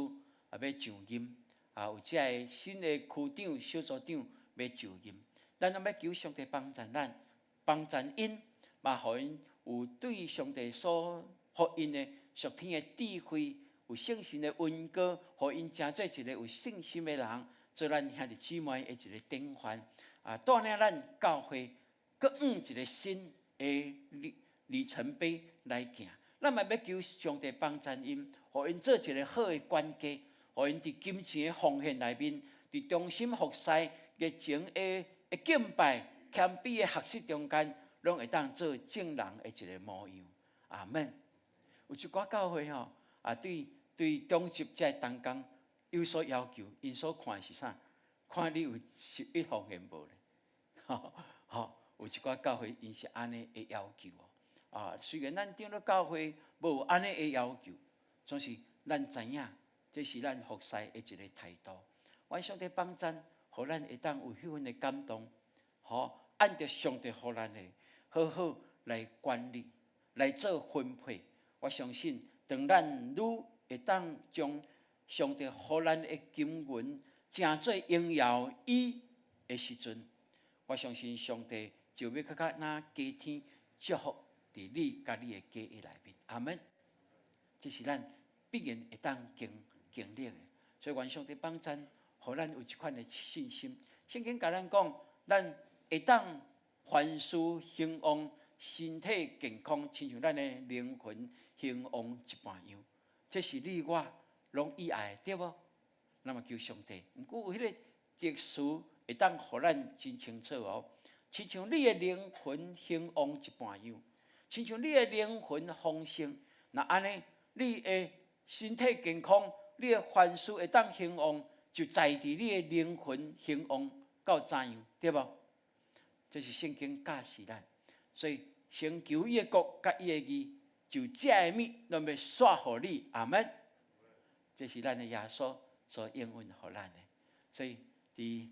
啊欲上任，啊，有這个新的區長、小組長欲就任，咱攏欲求上帝幫助咱，幫助𪜶，嘛予𪜶有對上帝所予𪜶的屬天的智慧，有聖神的恩膏，予𪜶成做一个有信心的人，做咱兄弟姊妹的一个典範。啊，帶領咱教會閣往一个新的里程碑來行。咱嘛欲求上帝幫助𪜶，予𪜶做一個好的管家，予𪜶佇金錢的奉獻內面，佇忠心服侍、熱情的敬拜、謙卑的學習中間，攏會當做眾人的一個模樣。阿門。有一寡教會吼，啊對對長執這个同工有所要求，𪜶所看的是啥？看你有十一奉獻無咧？吼，有一寡教會𪜶是按呢的要求哦。啊，雖然咱長老教會無按呢的要求，總是咱知影，這是咱服侍的一個態度。願上帝幫贊，予咱會當有彼份的感動，吼，按著上帝予咱的，好好來管理，來做分配。我相信，當咱愈會當將上帝予咱的金銀，成做榮耀伊的時陣，我相信上帝就欲較較若加添祝福佇你佮你的家的內面。阿門。這是咱必然會當經歷的。所以願上帝幫贊，予咱有這款的信心。聖經共咱講，咱會當凡事興旺，身體健康，親像咱的靈魂興旺一般樣。這是你我攏意愛的，對無？那麼求上帝，毋過有彼个特殊會當予咱真清楚哦。親像你的靈魂興旺一般樣，親像你的靈魂豐盛，若按呢，你的身體健康，你的凡事會當興旺，就在佇你的靈魂興旺到怎樣，對無？這是聖經教示咱，所以先求伊的國佮伊的義，就這个物攏欲煞予你。阿門。這是咱的耶穌所應允予咱的，所以佇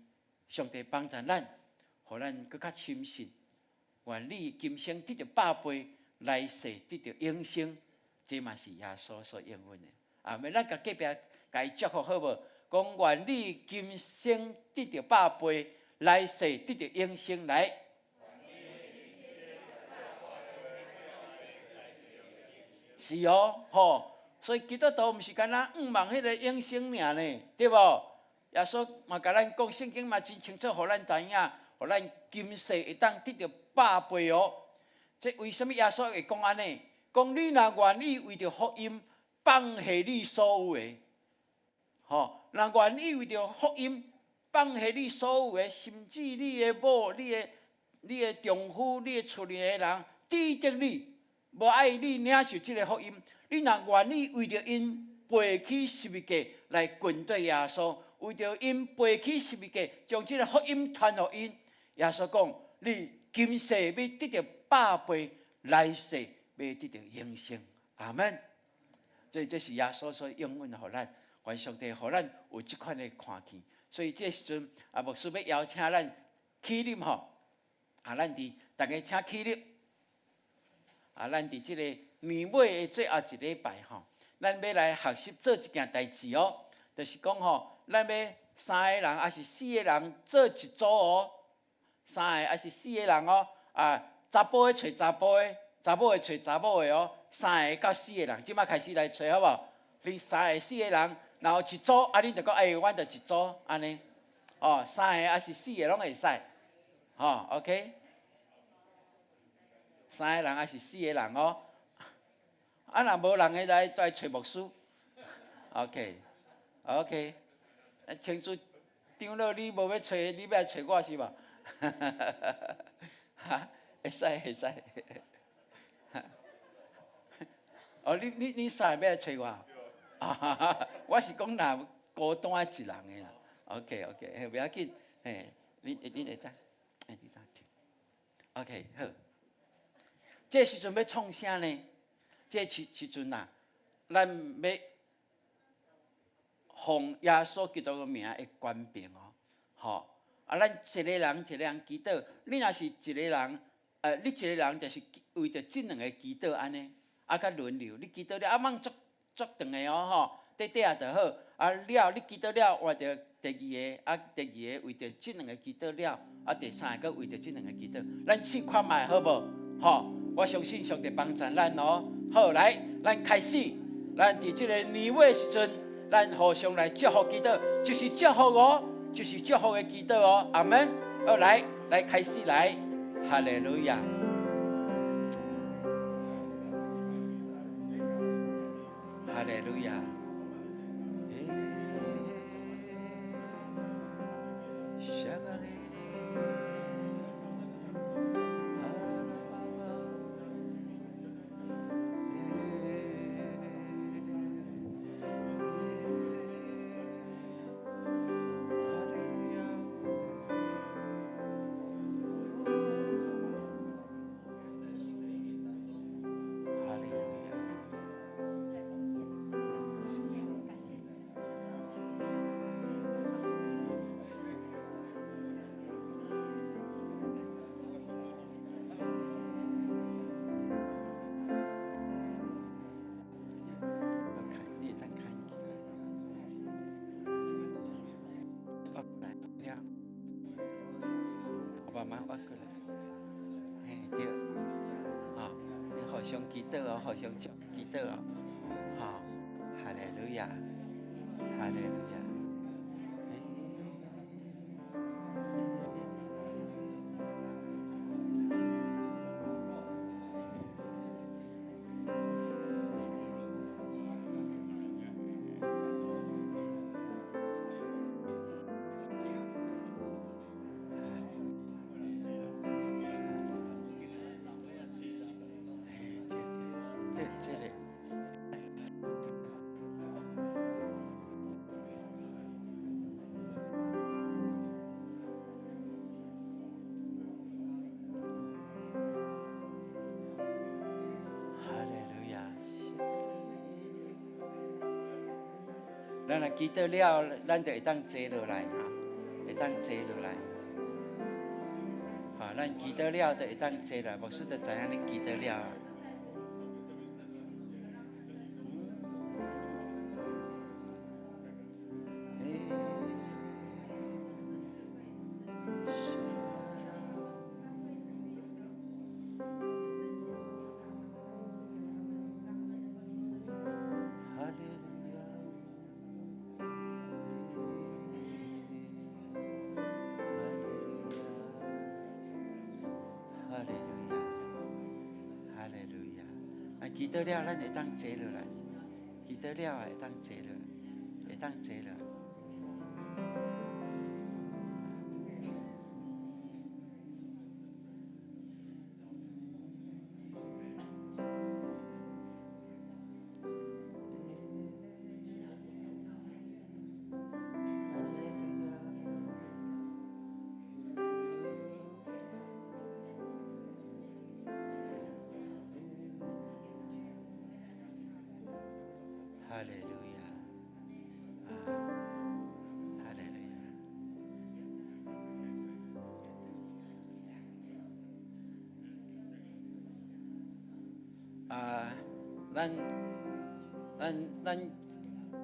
上帝幫助咱，予咱閣較深信，願你今生得著百倍，來世得著永生，這嘛是耶穌所應允的。阿門，咱共隔壁共伊祝福好無？講願你今生得著百倍，來世得著永生。來，是哦，吼。所以基督徒毋是干焦向望彼个永生爾呢，對無？耶穌嘛共咱講，聖經嘛真清楚，予咱知影，予咱今世會當得著百倍哦。這為啥物耶穌會講按呢？講你若願意為著福音放下你所有的，吼，若願意為著福音放下你所有的，甚至你的某、你的丈夫、你的厝裡的人，抵擋你，無愛你領受這个福音，你若願意為著𪜶背起十字架來跟綴耶穌，為著𪜶背起十字架，將這个福音傳予𪜶，耶穌講，你今世欲得著百倍，來世欲得著永生。阿門。所以這是耶穌所應允予咱，願上帝予咱有這款的看見。所以這時陣啊，牧師欲邀請咱起立吼，啊，咱佇逐家請起立。啊，咱佇這个年尾的最後一禮拜吼，咱欲來學習做一件代誌哦，就是講吼，咱欲三个人抑是四个人做一組哦，三个抑是四个人哦，啊，查埔的揣查埔的，查某的揣查某的哦，三个到四个人，這擺開始來揣好無？恁三个四个人，然後一組，啊，恁就講，欸，阮就一組，按呢，哦，三个抑是四个攏會使，吼，OK。三个人抑是四个人哦，啊，若無人的來再揣牧師，OK，OK，啊，清楚長老你無欲揣，你欲來揣我是無？哈，會使會使。哦，你三个欲來揣我？啊，我是講若孤單一人的啦。OK，OK，嘿，袂要緊，嘿，你會當，欸，你當聽。OK，好。這時陣欲創啥呢？這時陣啊，咱欲奉耶穌基督的名的權柄哦，吼！啊，咱一个人一个人祈禱，你若是一個人，你一個人就是為著這兩个祈禱按呢，啊，閣輪流，你祈禱了啊，蠓足足長的哦，吼，短短仔就好。啊，了你祈禱了，換著第二个，啊，第二个為著這兩个祈禱了，啊，第三个閣為著這兩个祈禱，咱試看覓好無？吼！我相信上帝幫助咱哦。好，來，咱開始，咱佇這个年尾時陣，咱互相來祝福祈禱，就是祝福哦，就是祝福的祈禱哦。阿門。好，來，來開始來，哈利路亞，哈利路亞。慢慢挖過來，嘿對，吼，你互相祈禱哦，互相祝祈禱哦，吼，哈利路亞，哈利路亞。咱若祈禱了，咱就會當坐落來，哈，會當坐落來。好，咱祈禱了就會當坐落來，牧師就知影恁祈禱了。哈利路亞，哈利祈禱了，咱會當坐落來。祈禱了，會當坐落來，會當坐落來。哈利路亞，啊，哈利路亞。啊，咱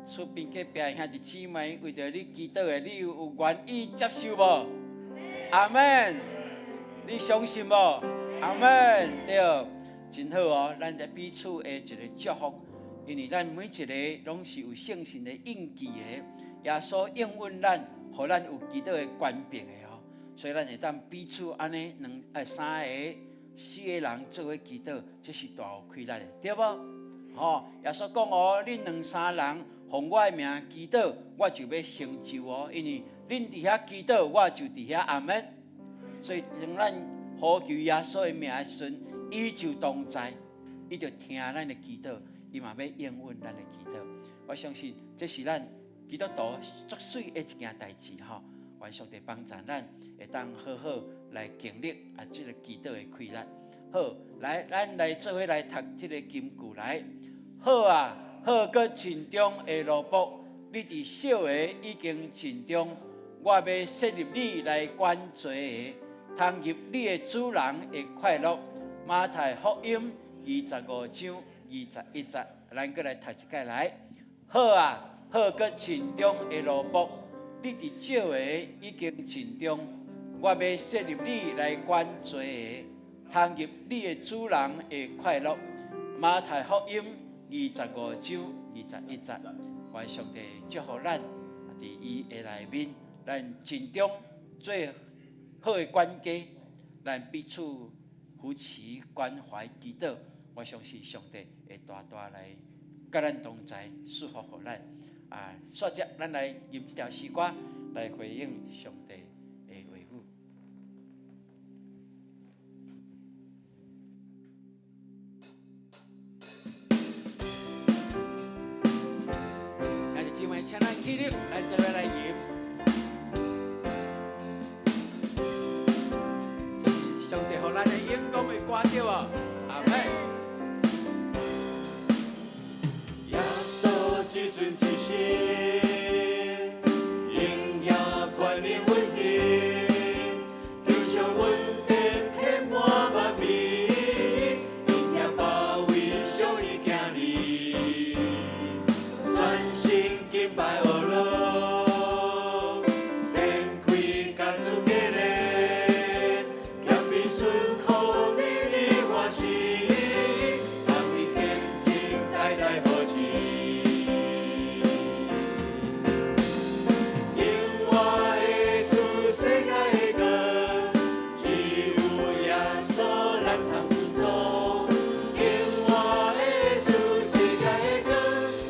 厝邊隔壁兄弟姊妹，為著你祈禱的，你有願意接受無？阿們。你相信無？阿們。對，真好哦，咱這彼此的一個祝福。因為咱每一个攏是有聖神的印記的，耶穌應允咱，予咱有祈禱的權柄的哦，所以咱會當彼此按呢兩、三个、四个人做伙祈禱，這是大有氣力的，對無？吼，耶穌講哦，恁兩三人奉我的名祈禱，我就欲成就哦，因為恁佇遐祈禱，我就佇遐阿們。所以當咱呼求耶穌的名的時陣，伊就同在，伊就聽咱的祈禱。伊嘛欲應允咱的祈禱，我相信這是咱基督徒足媠的一件代誌吼。願上帝幫助咱，會當好好來經歷啊，這个祈禱的氣力。好，來，咱來做伙來讀這个金句來。好啊，好閣盡忠的奴僕，你佇小的已經盡忠，我欲設立你來管濟的，通入你的主人的快樂。馬太福音25章21節，咱閣來讀一擺來。好啊，好閣盡忠的奴僕，你佇少的已經盡忠，我欲設立你來管濟的，通入你的主人的快樂。馬太福音25章21節，願上帝祝福咱，佇伊的內面，咱盡忠做好的管家，咱彼此扶持、關懷、祈禱。我相信上帝會大大來佮咱同在，賜福予咱。啊，煞接咱來吟這條詩歌來回應上帝的話語。兄弟姊妹，請咱起立，咱做伙來吟。這是上帝予咱的勇敢的歌，對無？阿們。耶穌至尊至聖，榮耀權力運行，求上恩典遍滿萬民，恩遐包圍屬伊囝兒，全心敬拜阿羅，天開甲主激勵，謙卑順服美麗歡喜，通為見證代代無止。永活的主，世界的光，只有耶穌咱通出走。永活的主，世界的光，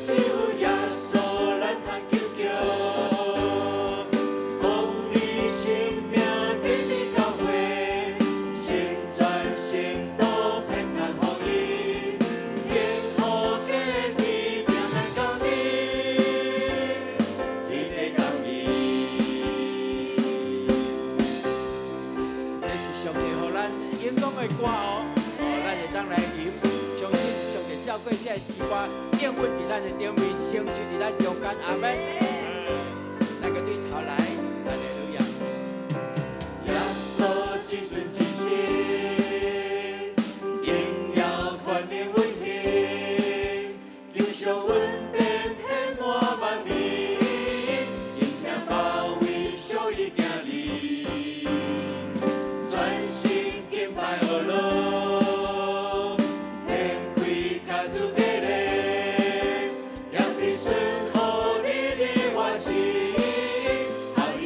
只有耶穌咱通求救。公義生命建立教會，成全聖徒遍傳福音，幸福家庭平安降臨，天地降臨。這是上帝予咱勇敢的歌哦，哦，咱會當來吟，相信上帝透過這个詩歌，應允佇咱的頂面，成就佇咱中間，阿們。咱閣對頭來，哈利路亞。耶穌至尊至聖，榮耀權能運行，求上恩典遍滿萬民，恩疼包圍屬伊囝兒，全心敬拜阿羅，天開甲主激勵，謙卑順服你的歡喜，合一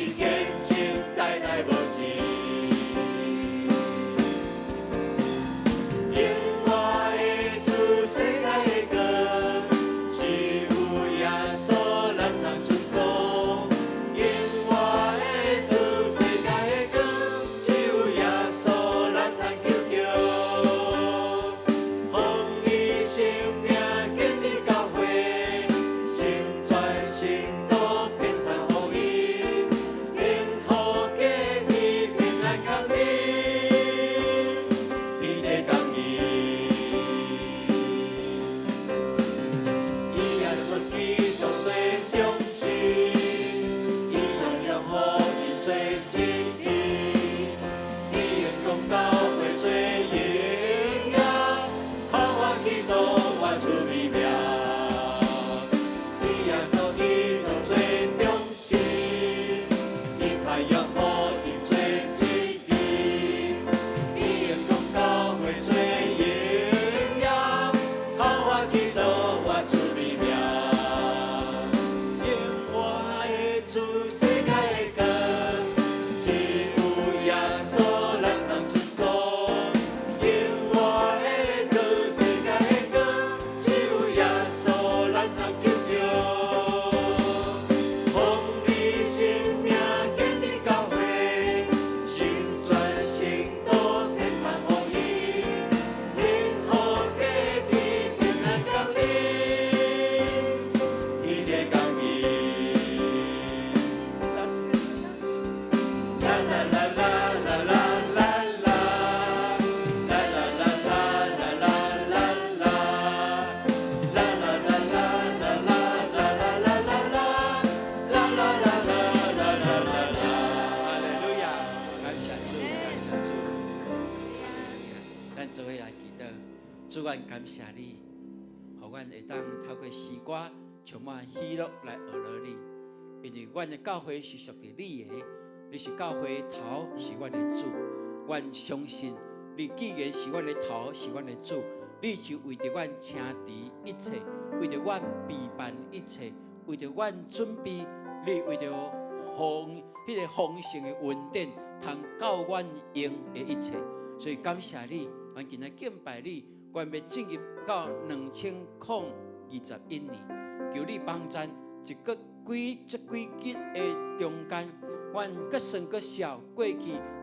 阮感謝你，予阮會當透過詩歌充滿喜樂來學落你。因為阮的教會是屬於你的，你是教會的頭，是阮的主。阮相信你既然是阮的頭，是阮的主，你就為著阮請治一切，為著阮備辦一切，為著阮準備，你為著豐彼個豐盛的恩典，通夠阮用的一切。所以感謝你，阮今日敬拜你，阮欲進入到2021年，求你幫贊一個幾這幾日的中間，阮閣算閣數過去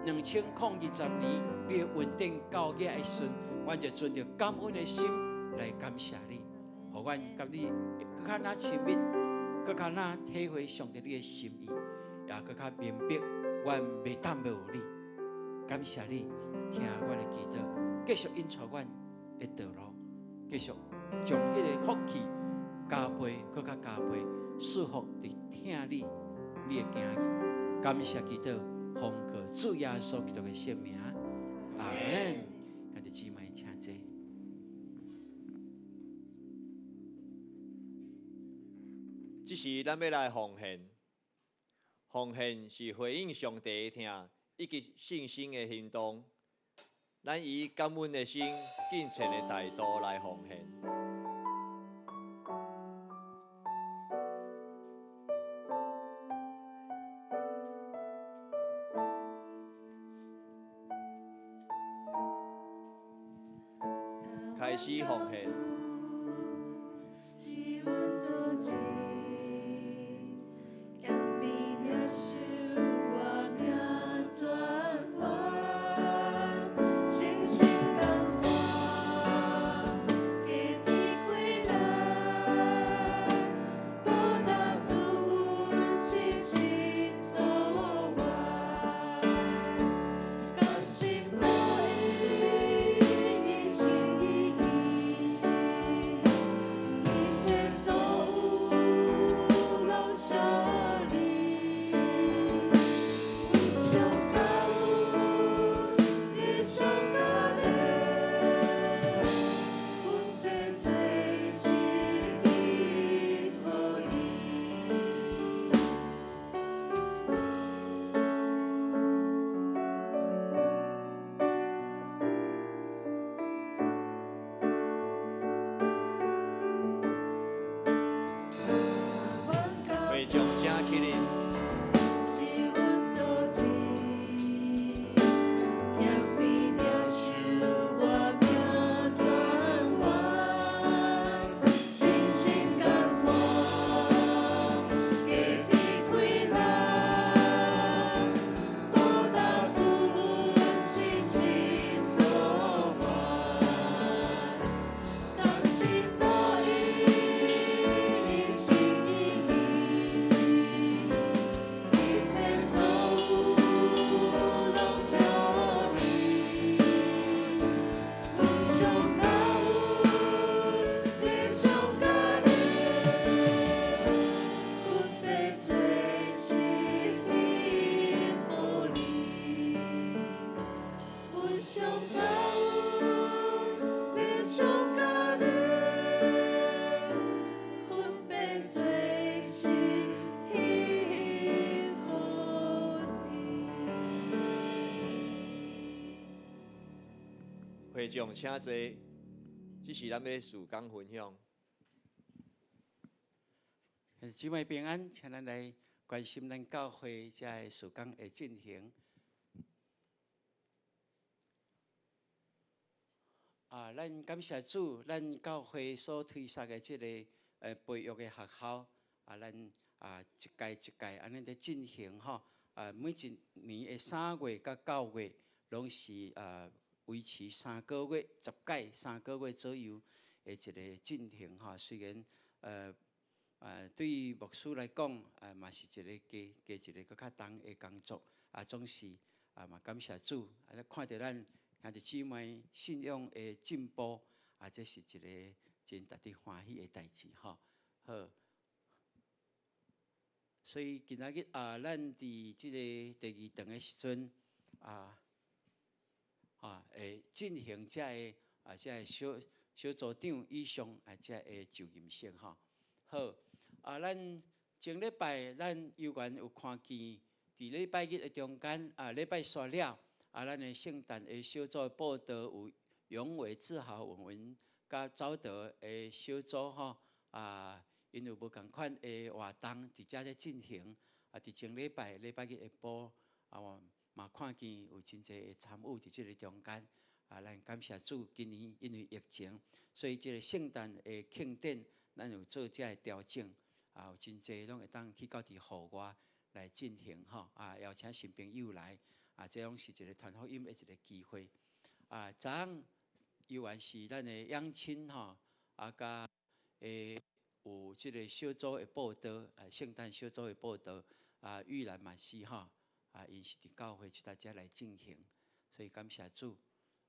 2020年，你的恩典到遮的時陣，阮就存著感恩的心來感謝你，予阮佮你閣較若親密，閣較若體會上帝你的心意，也閣較明白阮袂當無你。感謝你聽阮的祈禱，繼續引導阮的道路，繼續將彼个福氣加倍，閣較加倍，賜福佇疼你，你的囝兒。感謝祈禱，奉靠主耶穌基督的聖名，阿門。兄弟姊妹，請坐。這時咱欲來奉獻，奉獻是回應上帝的疼以及信心的行動。咱以感恩的心、敬虔的態度來奉獻。開始奉獻。會眾請起立。會眾請坐，這是咱欲事工分享。姊妹平安，請咱來關心咱教會遮个事工的進行。啊，咱感謝主，咱教會所推設的這個培育的學校，啊，咱啊一屆一屆按呢佇進行吼。啊，每一年的3月佮9月，攏是啊維持三個月，10屆三個月左右的一個進行吼。雖然對於牧師來講，啊嘛是一個加加一個閣較重的工作，啊總是啊嘛感謝主，啊看著咱兄弟姊妹信仰的進步，啊這是一個真值得歡喜的代誌吼。好，所以今仔日啊，咱佇這個第二堂的時陣啊，會進行這个啊，這个小小組長以上啊，才會就任式吼。好，啊，咱前禮拜咱猶原有看見，佇禮拜日的中間啊，禮拜煞了啊，咱的聖誕的小組報道有永偉、志豪、文文佮昭德的小組吼啊，𪜶有無仝款的活動佇遮咧進行啊，佇前禮拜禮拜日下晡啊，我嘛看見有真濟的參與佇這个中間啊，咱感謝主，今年因為疫情，所以這个聖誕的慶典，咱有做這个調整啊，有真濟攏會當去到佇戶外來進行吼啊，邀請新朋友來啊，這攏是一个傳福音的一个機會啊。昨昏猶原是咱的養親吼啊，佮有這个小組的報道，啊，聖誕小組的報道啊，玉蘭嘛是吼啊，𪜶是佇教會這搭遮來進行，所以感謝主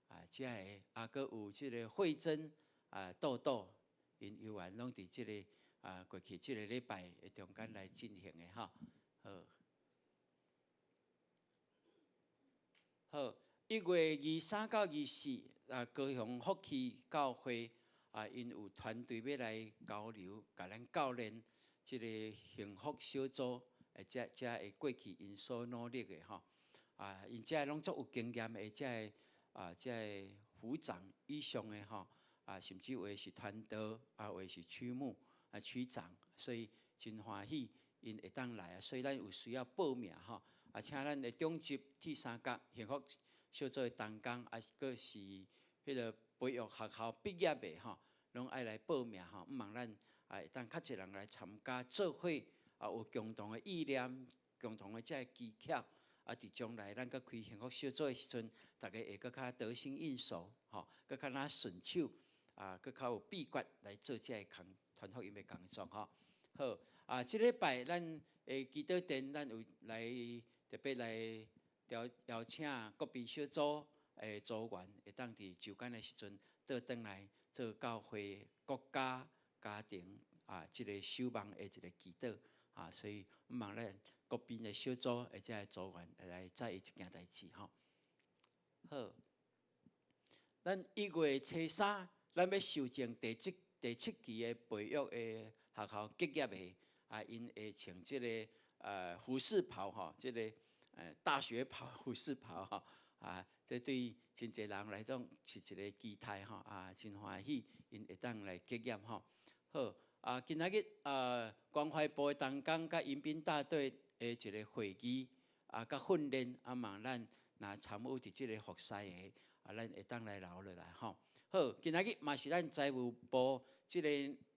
啊，遮个啊，閣有這个慧珍啊，豆豆，𪜶猶原攏佇這个啊過去這个禮拜的中間來進行的吼，好，好，1月23到24啊，高雄福氣教會啊，𪜶有團隊欲來交流，共咱教練這个幸福小組，這這會過去𪜶所努力的吼，啊，𪜶遮攏足有經驗的，這个啊，這个副長以上的吼，啊，甚至有的是團導，啊，有的是區牧啊區長，所以真歡喜𪜶會當來啊，所以咱有需要報名吼，啊，請咱的長執鐵三角幸福小組的同工，啊，閣是彼个培育學校畢業的吼，攏愛來報名吼，向望咱啊會當較濟人來參加，做伙啊有共同的意念，共同的這个技巧，啊，佇將來咱閣開幸福小組的時陣，逐家會閣較得心應手，吼，閣較若順手，啊，閣較有秘訣來做這个工傳福音的工作吼。好，啊，這禮拜咱的祈禱殿，咱有來特別來邀邀請國賓小組的組員，會當佇週間的時陣倒轉來做教會、國家、家庭啊，這个守望的一个祈禱啊，所以向望咱國賓的小組的這个組員會來在意這件代誌吼。好，咱1月初三，咱欲修正第七期的培育的學校結業的啊，𪜶會穿這个護士袍吼，這个大學袍、護士袍吼，啊，這對真濟人來講是一个期待吼，啊，真歡喜，𪜶會當來結業吼。好，啊，今仔日啊，關懷部的同工佮迎賓大隊的一个會議啊，佮訓練啊，望咱若參與佇這个服侍的，啊，咱會當來留落來吼。好，今仔日嘛是咱財務部這个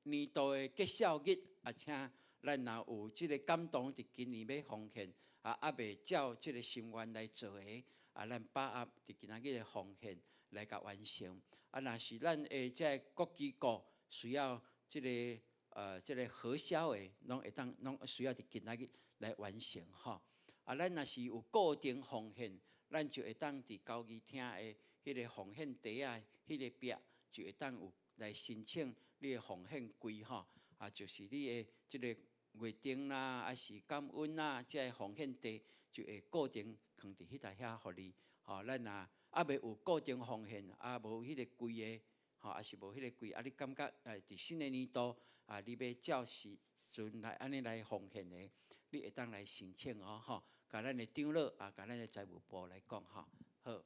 年度的績效日，啊，請咱若有這个感動，佇今年欲奉獻，啊，猶未照這个心願來做的，啊，咱把握佇今仔日的奉獻來共完成。啊，若是咱的這个國機構需要這个這个核銷的，攏會當攏需要佇今仔日來完成吼。啊，咱若是有固定奉獻，咱就會當佇交誼廳的彼个奉獻袋仔，彼个壁就會當有來申請你的奉獻櫃吼。啊，就是你的這个月燈啦，還是感恩啦，這个奉獻袋就會固定囥佇彼搭遐，予你。吼，咱若猶未有固定奉獻，啊，無彼个櫃的，吼，抑是無彼个櫃，啊，你感覺佇新的年度啊，你欲照時陣來按呢來奉獻的，你會當來申請哦，吼，共咱的長老啊，共咱的財務部來講吼，好。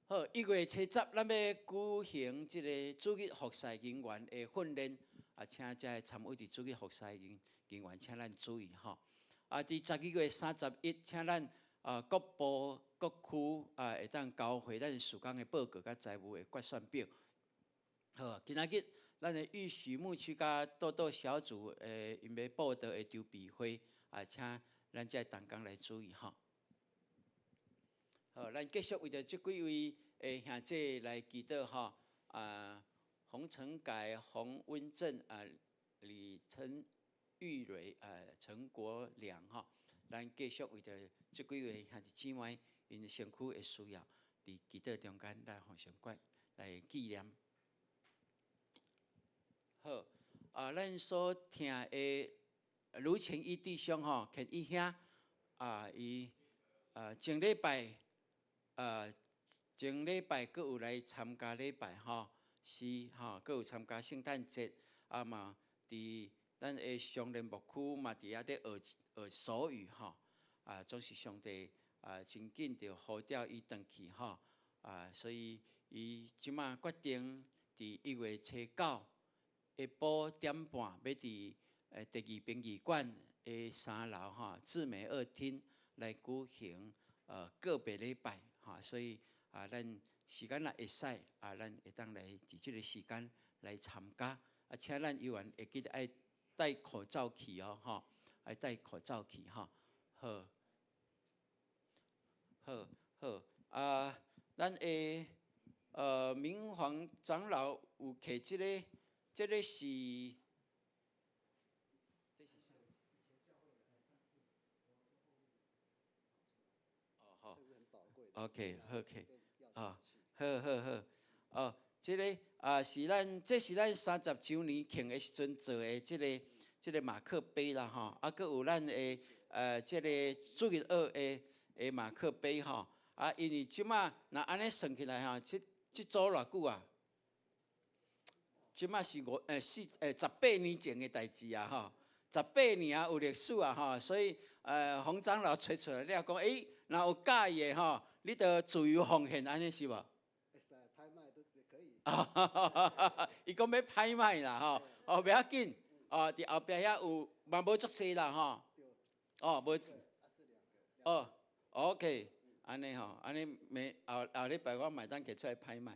好，1月初十，咱欲舉行這个主日服侍人員的訓練，啊，請遮个參與佇主日服侍人人員，請咱注意吼。啊，佇12月31，請咱啊各部各區啊會當交回咱事工的報告佮財務的決算表。好，今仔日咱的玉許牧區佮豆豆小組的𪜶欲報道的籌備會，啊，請咱遮同工來注意吼。好，咱繼續為著這幾位的兄弟來祈禱吼。啊，洪成改、洪溫正啊、李陳玉蕊啊、陳國良吼，咱繼續為著這幾位兄弟姊妹，𪜶身軀的需要，佇祈禱中間來奉上過來紀念。好，啊，咱所疼的盧前一弟兄吼，肯一兄啊，伊前禮拜。前禮拜閣有來參加禮拜吼，是吼，閣有參加聖誕節，啊嘛，佇咱的雙連牧區嘛，佇遐咧學學手語吼，啊，總是上帝啊，真緊就呼召伊轉去吼，啊，所以伊這馬決定佇1月初9下晡點半，欲佇第二殯儀館的三樓吼，志美二廳來舉行告別禮拜吼，所以啊，咱時間若會使啊，咱會當來佇這个時間來參加。啊，請咱議員會記得愛戴口罩去哦，吼，愛戴口罩去吼。好，好，好。啊，咱的明皇長老有摕這个，這个是。哦，好。OK，OK，啊，好好好，哦，這个啊是咱，這是咱30週年慶的時陣做的這个這个馬克杯啦，吼，啊，閣有咱的這個主日學的馬克杯吼，啊，因為這馬若按呢算起來吼，這這組偌久啊？這馬是五四18年前的代誌啊，吼，十八年啊有歷史啊，吼，所以洪長老揣出來了講，欸，若有佮意的吼，你著自由奉獻，按呢是無？會使拍賣都可以。伊講欲拍賣啦，吼，哦，袂要緊，哦，佇後壁遐有嘛無足濟啦，吼，哦，無，哦，OK，按呢吼，按呢明後後禮拜我嘛會當摕出來拍賣，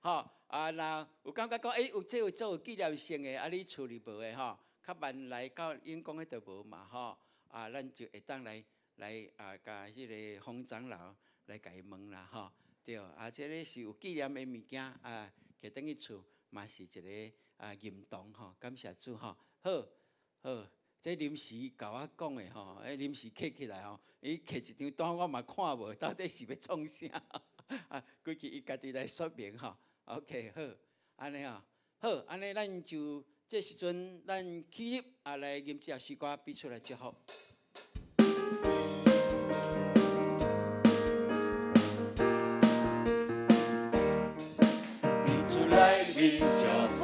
吼，啊，若有感覺講，欸，有這有做有紀念性的，啊，你厝裡無的吼，較慢來到永光彼度無嘛，吼，啊，咱就會當來來啊，共彼个洪長老來共伊問啦，吼，對，啊，這个是有紀念的物件啊，摕轉去厝嘛是一个啊認同吼，感謝主吼，好，好，這臨時共我講的吼，欸臨時揢起來吼，伊摕一張單我嘛看無，到底是欲創啥？啊，規氣伊家己來說明吼。OK，好，按呢吼，好，按呢咱就這時陣咱起立啊來吟這首詩歌，彼此來祝福。彼此來面祝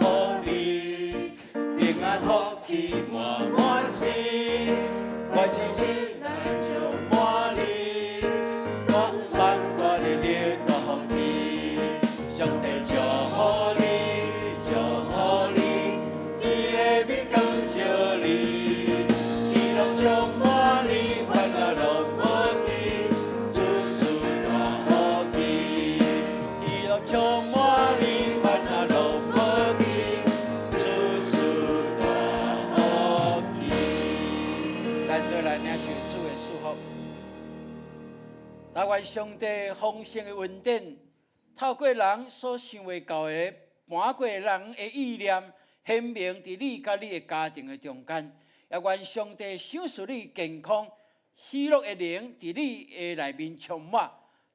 福你，平安福氣滿滿心，我是你來充滿你，國萬國的力大福氣，上帝祝福你，祝福你，伊的面光照你，喜樂充滿你，煩惱攏無去，諸事大福氣，喜樂充滿你，煩惱攏無去，諸事大福氣。咱做來領受主的祝福。但願上帝豐盛的恩典，透過人所想袂到的，瞞過人的意念，顯明佇你佮你的家庭的中間。也願上帝賞賜你健康、喜樂的靈，佇你的內面充滿，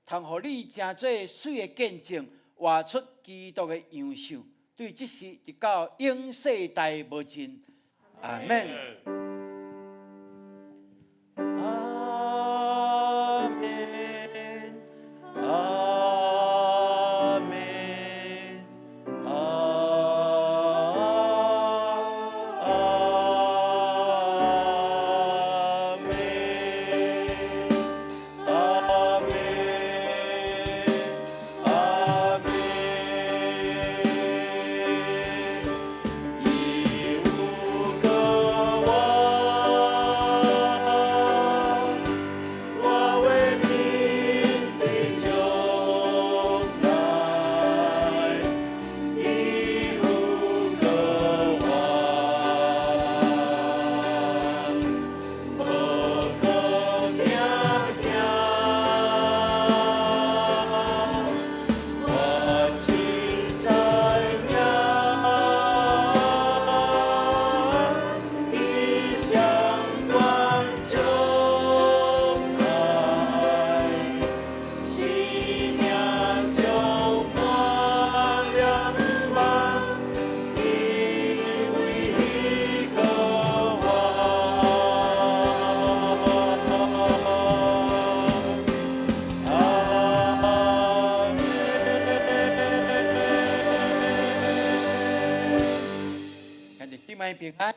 通予你成做媠的見證，活出基督的樣式。對這時直到永世代無盡。阿們。阿們，阿們，阿們，阿們，阿們。伊有個我。兄弟姊妹平安。